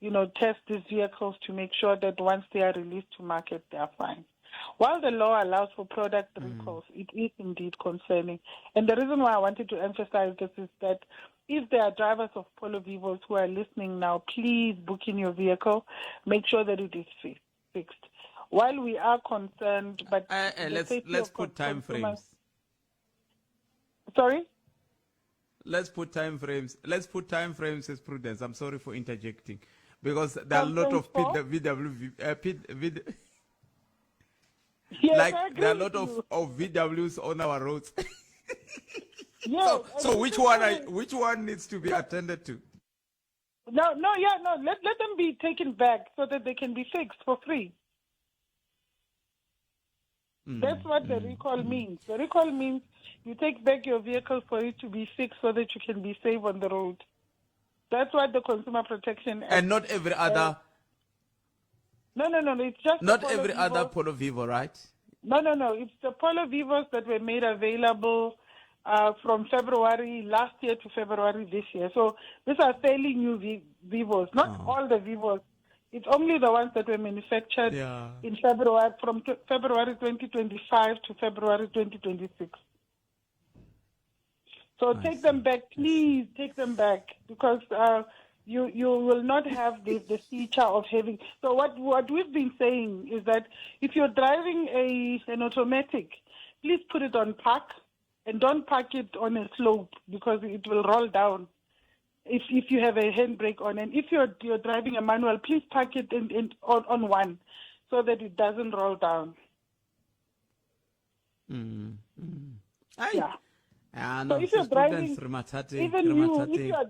you know, test these vehicles to make sure that once they are released to market, they are fine? While the law allows for product mm. recalls, it is indeed concerning. And the reason why I wanted to emphasize this is that if there are drivers of Polo Vivos who are listening now, please book in your vehicle. Make sure that it is fixed. While we are concerned, but let's let's put time frames. Sorry. Let's put time frames. Let's put time frames as prudence. I'm sorry for interjecting, because there are a lot of P, VW, P, V, yes, like there are a lot of, of VWs on our roads. yes, so, so which one are, which one needs to be attended to? No, no, yeah, no. Let let them be taken back so that they can be fixed for free. That's what the recall means. The recall means you take back your vehicle for it to be fixed so that you can be safe on the road. That's what the Consumer Protection Act. And not every other. No, no, no, no. It's just not every Vivo. other Polo Vivo, right? No, no, no. It's the Polo Vivos that were made available from February last year to February this year. So these are fairly new Vivos. Not oh. all the Vivos. It's only the ones that were manufactured yeah. in February, from February 2025 to February 2026. So I take see. them back, please take them back, because you you will not have the, the feature of having. So what what we've been saying is that if you're driving a an automatic, please put it on park and don't park it on a slope because it will roll down. If if you have a handbrake on, and if you're you're driving a manual, please park it in, in on, on one, so that it doesn't roll down. Mm, mm. Yeah. Ah, no, so if you're driving, even you, if you are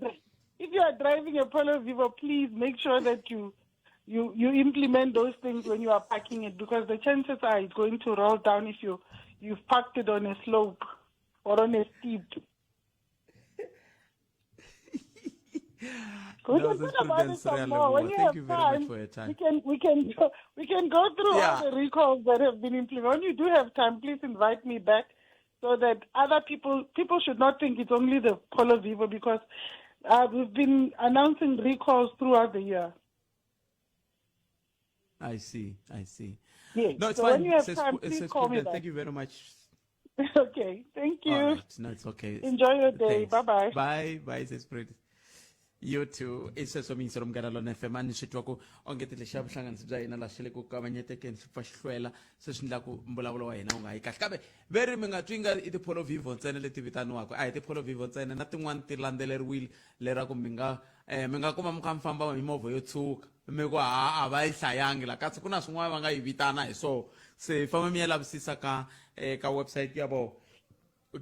if you are driving a Polo Vivo, please make sure that you you you implement those things when you are parking it because the chances are it's going to roll down if you you've parked it on a slope or on a steep. We No, can Sis talk about Prudence, it some re a more. When leboha. you Thank have you very much time, for your time. we can we can we can go through Yeah. all the recalls that have been implemented. When you do have time, please invite me back so that other people people should not think it's only the Polo Vivo because we've been announcing recalls throughout the year. I see. I see. Yes. No, it's So fine. when you have Sis, time, please Sis call me Prudence, back. thank you very much. okay. Thank All you. right. No, it's okay. Enjoy your day. Thanks. Bye bye. Bye. Bye, Sis Prudence. You too. I sweswo miyingiselo munghana lona FM a ni swi twa ku onge ti lexiya vuhlanganisi bya hina laha xi le ku kavanyetekeni swi pfa xi hlwela se swi endla ku mbulavulo wa hina wu nga yi kahle kambe ve ri mi nga twi nga i tipholo vivo ntsena leti vitaniwaka a hi tipholo vivo ntsena na tin'wani ti landzeleriwile leraku mi nga um mi nga kuma mi kha mi famba hi movha yo tshuka mi ku ha a va yi hlayangi la kasi ku na swin'wana va nga yi vitana hi swona se famba mi ya lavisisa ka ka website ya vona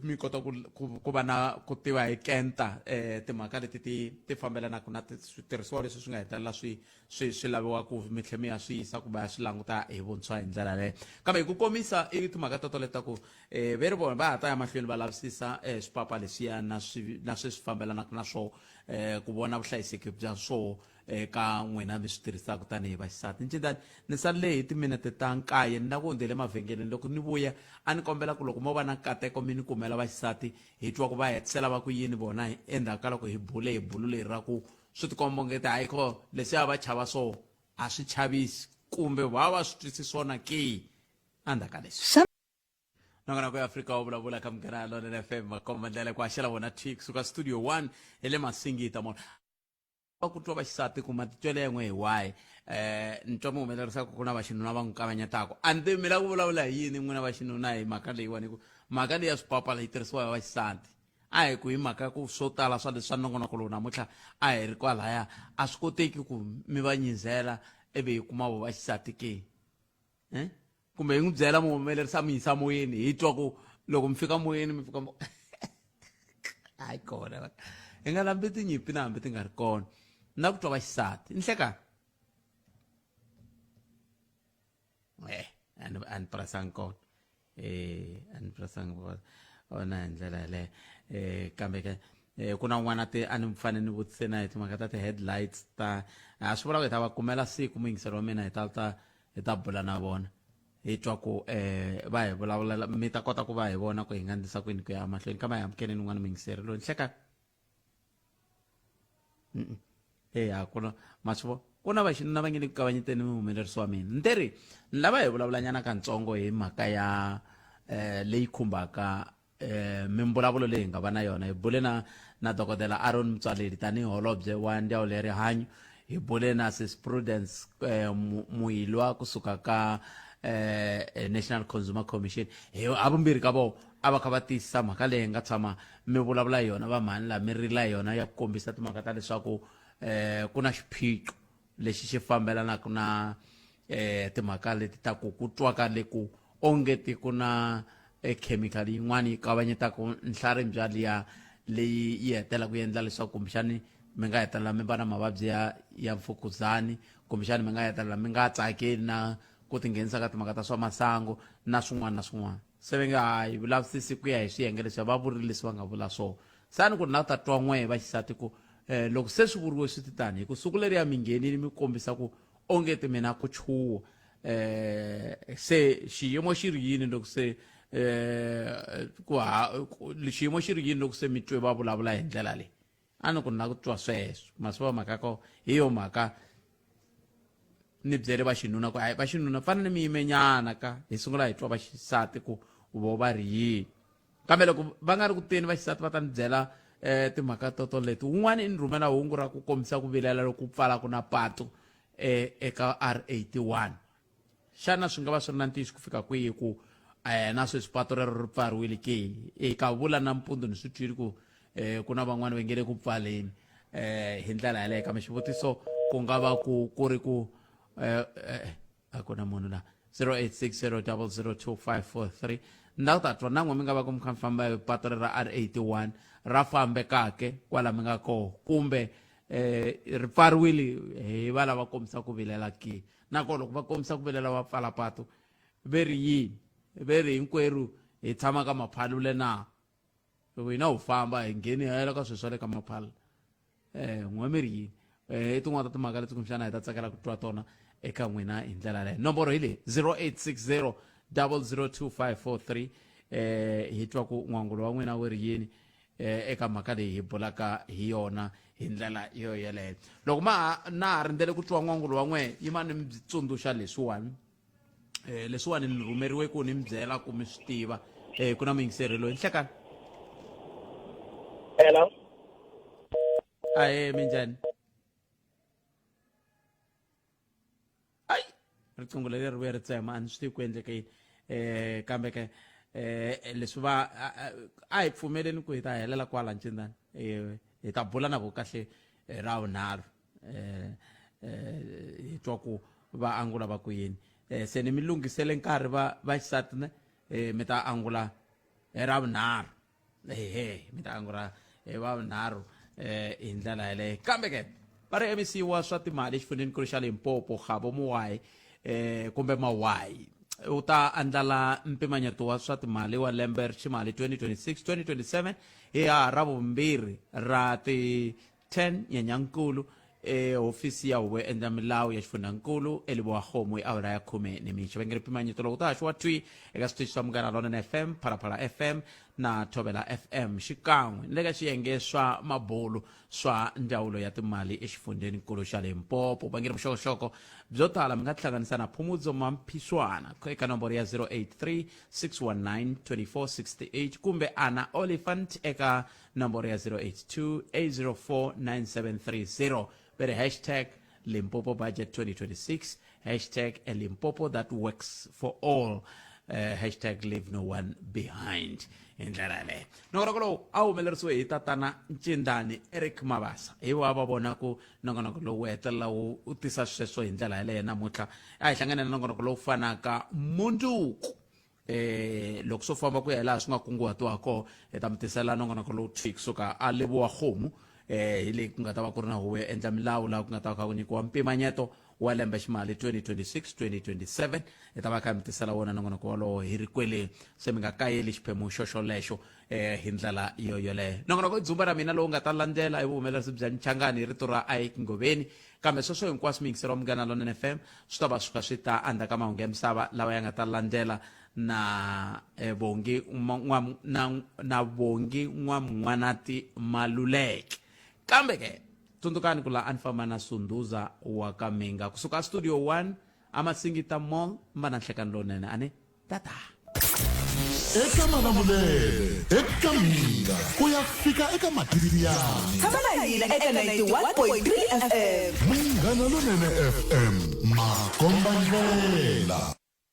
mi kota ku ku ku va na ku tiva hi kenta eh timhaka leti ti ti fambelanaka na switirhisiwa leswi swi nga hetelela swi swi swi laviwa ku mi tlhe mi ya swi yisa ku va ya swi languta hi vuntshwa hi ndlela leyo kambe hi ku komisa i timhaka to leta ku eh ve ri vona va ha ta ya mahlweni va lavisisa eh swipapa leswiya na swi na sweswi fambelanaka na swoho eh ku vona vuhlayiseki bya swoho eka n'wina mi swi tirhisaka tanihi vaxisati ncindani ni salele hi timinete ta nkaye ni la ku hundzele emavhengeleni loko ni vuya a ni kombela ku loko mo va na nkateko mi ni kumela vaxisati hi twa ku va hetisela va ku yini vona endzhaku ka loko hi bule hi bulu leri ra ku swi tikomba ongeti hayikho leswiya va chava swo a swi chavisi kumbe va va swi twisi swona ke endzhaku ka leswi nongonoko ya afrika wo vulavula ka munghana lonene fm makomba ndlela ku haxela vona t kusuka studio 1 hi le masingita mona va ku twa vaxisati ku matitwelo ya n'we hi wahi eh ni twa mi humelerisa ku ku na vaxinuna va n'wi kavanyetaka a ni tivi mi lava ku vulavula hi yini n'wina vaxinuna hi mhaka leyiwani ku mhaka leyi ya swipapa leyi tirhisiwa hi vaxisati a hi ku hi mhaka ku swo tala swa leswi swa nongonoko lowu namuntlha a hi ri kwalaya a swi koteki ku mi va nyizela ivi hi kuma vo vaxisati ke eh kumbe hi n'wi byela muhumelerisa mi yisa moyeni hi twa ku loko mi fika moyeni mi fika hayi kona hi nga lambi tinyimpi na hambi ti nga ri kona na ku twa vaxisati ni hlekani eh a ni purasangi kona eh a ni purasangi ona hi ndlela yaleyo eh kambe ke eh ku na un'wana te a ni fanele ni vutise na hi timhaka ta ti-headlights ta a swi vula ku hi ta va kumela siku muyingiseri wa mina hi ta ta hi ta bula na vona hi twa ku eh va hi vulavulela mi ta kota ku va hi vona ku hi nga ndlisa kwini ku ya emahlweni kambe hi amukeleni un'wana muyingiseri loyi nhleka eya ku na ma swi vona ku na vaxinuna va nge le ku kavanyeteni muhumelerisi wa mina ni te ri ni lava hi vulavulanyana katsongo hi mhaka ya um leyi khumbaka um mimbulavulo leyi hi nga va na yona hi bule na na dokodela Aaron Mtswaleli tanihi holobye wa ndzawulo ya rihanyo hi bule na sis Prudence um Muilwa kusuka ka eh National Consumer Commission hi havumbirhi ka vona a va kha va tiyisisa mhaka leyi nga tshama mi vulavula hi yona va mhani la mi rila hi yona ya ku kombisa timhaka ta leswaku eh ku na xiphiqo lexi xi fambelanaka na eh timhaka leti ta ku ku twaka le ku onge ti ku na e chemical yin'wana yi kavanyetaka nhlarimbya liya leyi yi hetelelaka ku endla leswaku kumbexani mi nga hetelela mi va na mavabyi ya ya mfukuzani kumbexani mi nga hetelela mi nga tsakeli na ku tinghenisa ka timhaka ta swa masangu na swin'wana na swin'wana se va nga hayi vulavisisi ku ya hi swiyenge leswi va vurile leswi va nga vula swona se a ni ku ri na ta twa n'we va xisati ku um loko se swi vuriwe swi ti tani hi ku siku leriya mi nghenile mi kombisa ku onge ti mina ku chuha um se xiyimo xi ri yini loko se um ku ha xiyimo xi ri yini loko se mi twe va vulavula hi ndlela leyi a ni ku na ku twa sweswo masiku mhaka ko hi yo mhaka ni byele vaxinuna ku hayi vaxinuna fanele mi yimenyana ka hi sungula hi twa vaxisati ku vo va ri yini kambe loko va nga ri ku teni vaxisati va ta ni byela um timhaka toto leti wun'wana i ni rhumela hungu ra ku kombisa ku vilela loku pfalaka na patu um eka r 81 xana swi nga va swi ri na ntiyiso ku fika kwihi ku um na sweswi pato rero ri pfariwile ke eka vula nampundzu ni swi twile ku um ku na van'wani va nge le ku pfaleni um hi ndlela yaleyo kambe xivutiso ku nga va ku ku ri ku um a ku na munhu la 0860002543 ni lava ku ta twa na n'we mi nga va ku mi kha mi famba hi pato ri ra R81 ra fambekake kwala mi nga koho kumbe eh ri pfariwile hi va lava kombisa ku vilela ke nakona loko va kombisa ku vilela va pfala patu ve ri yini ve ri hinkwerhu hi tshama ka maphalule na loko hina ho famba hi ngheni hi yela ka swilo swa le ka maphalule eh n'we mi ri yini eh i tin'wana ta timhaka leti kumbexana hi ta tsakela ku twa tona eka n'wina hi ndlela leyo nomboro hi leyi 0860 002543 eh hi twa ku n'wangulo wa n'wina wu ri yini eh eka mhaka leyi hi bulaka hi yona hi ndlela yo yeleyo loko ma ha na ha rindzele ku twa n'wangulo wa n'we yima ni mi tsundzuxa leswiwani eh leswiwani ni rhumeriwe ku ni mi byela ku mi swi tiva eh ku na muyingiseri loyi nhlekani Hello. Ahee minjhani ayi riqingho leri ri vuye ri tsema a ni swi tivi ku endleke yini eh kambe ke eh leswi va a hi pfumeleni ku hi ta helela kwala ncindani eh hi ta bula na vo kahle eh, ra vunharhu eh eh hi twa ku va angula va ku yini eh se ni mi lunghisele nkarhi va va xisati ne eh mi ta angula hi ra vunharhu ehe mi ta angula hi va vunharhu eh hi ndlela yeleyo kambe ke va ri mec wa swa timali exifundzheninkulu xa limpopo gabo mowayi eh kumbe mawayi u ta andlala mpimanyeto wa swa timali wa lembe ximali 2026 2027 hi ha ra vumbirhi ra ti 10 Nyenyankulu ehofisi ya huvo yo endla milawu ya xifundzankulu eLebowa-Kgomo hi awara ya khume nimixo. Va nge ri mpimanyeto lowu ta haxiwa thwi eka switichi swa Munghana Lonene FM, Phalaphala FM na Thobela FM xikan'we ni le ka xiyenge swa mabulu swa ndzawulo ya timali exifundzheninkulu xa Limpopo. Va nge ri vuxokoxoko byo tala mi nga tihlanganisa na Phumudzo Mamphiswana eka nomboro ya 083 619 2468 kumbe Anna Oliphant eka nomboro ya 082 804 9730 ve ri hashtag limpopo budget 2026 hashtag a limpopo that works for all uh, hashtag leave no one behind hi ndlela yaleyo nongonoko lowu a wu humelerisiwe hi tatana ncindani eric mabasa hi va va vona ku nongonoko lowu wu hetelela wu tisa sweswo hi ndlela yaleyo namuntlha a hi hlangane na nongonoko lowu fanaka mundzuku eh loko swo famba ku ya hi laha swi nga kunguhatiwa kona hi ta mi tisela nongonoko lowu thwi kusuka a lebowa kgomo eh hi leyi ku nga ta va ku ri na huvo yo endla milawu laha ku nga ta va kha ku nyikiwa mpimanyeto wa lembe ximali 2026 2027 hi ta va kha mi tisela wona nongonoko wolowo hi ri kwele se mi nga kayeli xiphemu xoxolexo eh hi ndlela yo yoleyo nongonoko i dzumba ra mina lowu nga ta landzela hi vuhumelerisi bya nchangani hi rito ra Ike Ngoveni kambe sweswo hinkwaswo miyingiseri wa Munghana Lonene FM swi ta va swi kha swi ta endzhaku ka mahungu ya misava lawa ya nga ta landzela na eh, Bongi n'wa na, na Bongi N'wamun'wanati Maluleke kambe ke tsundzukani ku laha a ni famba na Sunduza wa ka Minga kusuka studio 1 amasingita mall mba na nhlekani lowunene a ni tata eka malamulele eka minga ku ya fika eka matiriyani Tshama na hina eka 91.3 FM. Munghana Lonene FM makomba ndlela.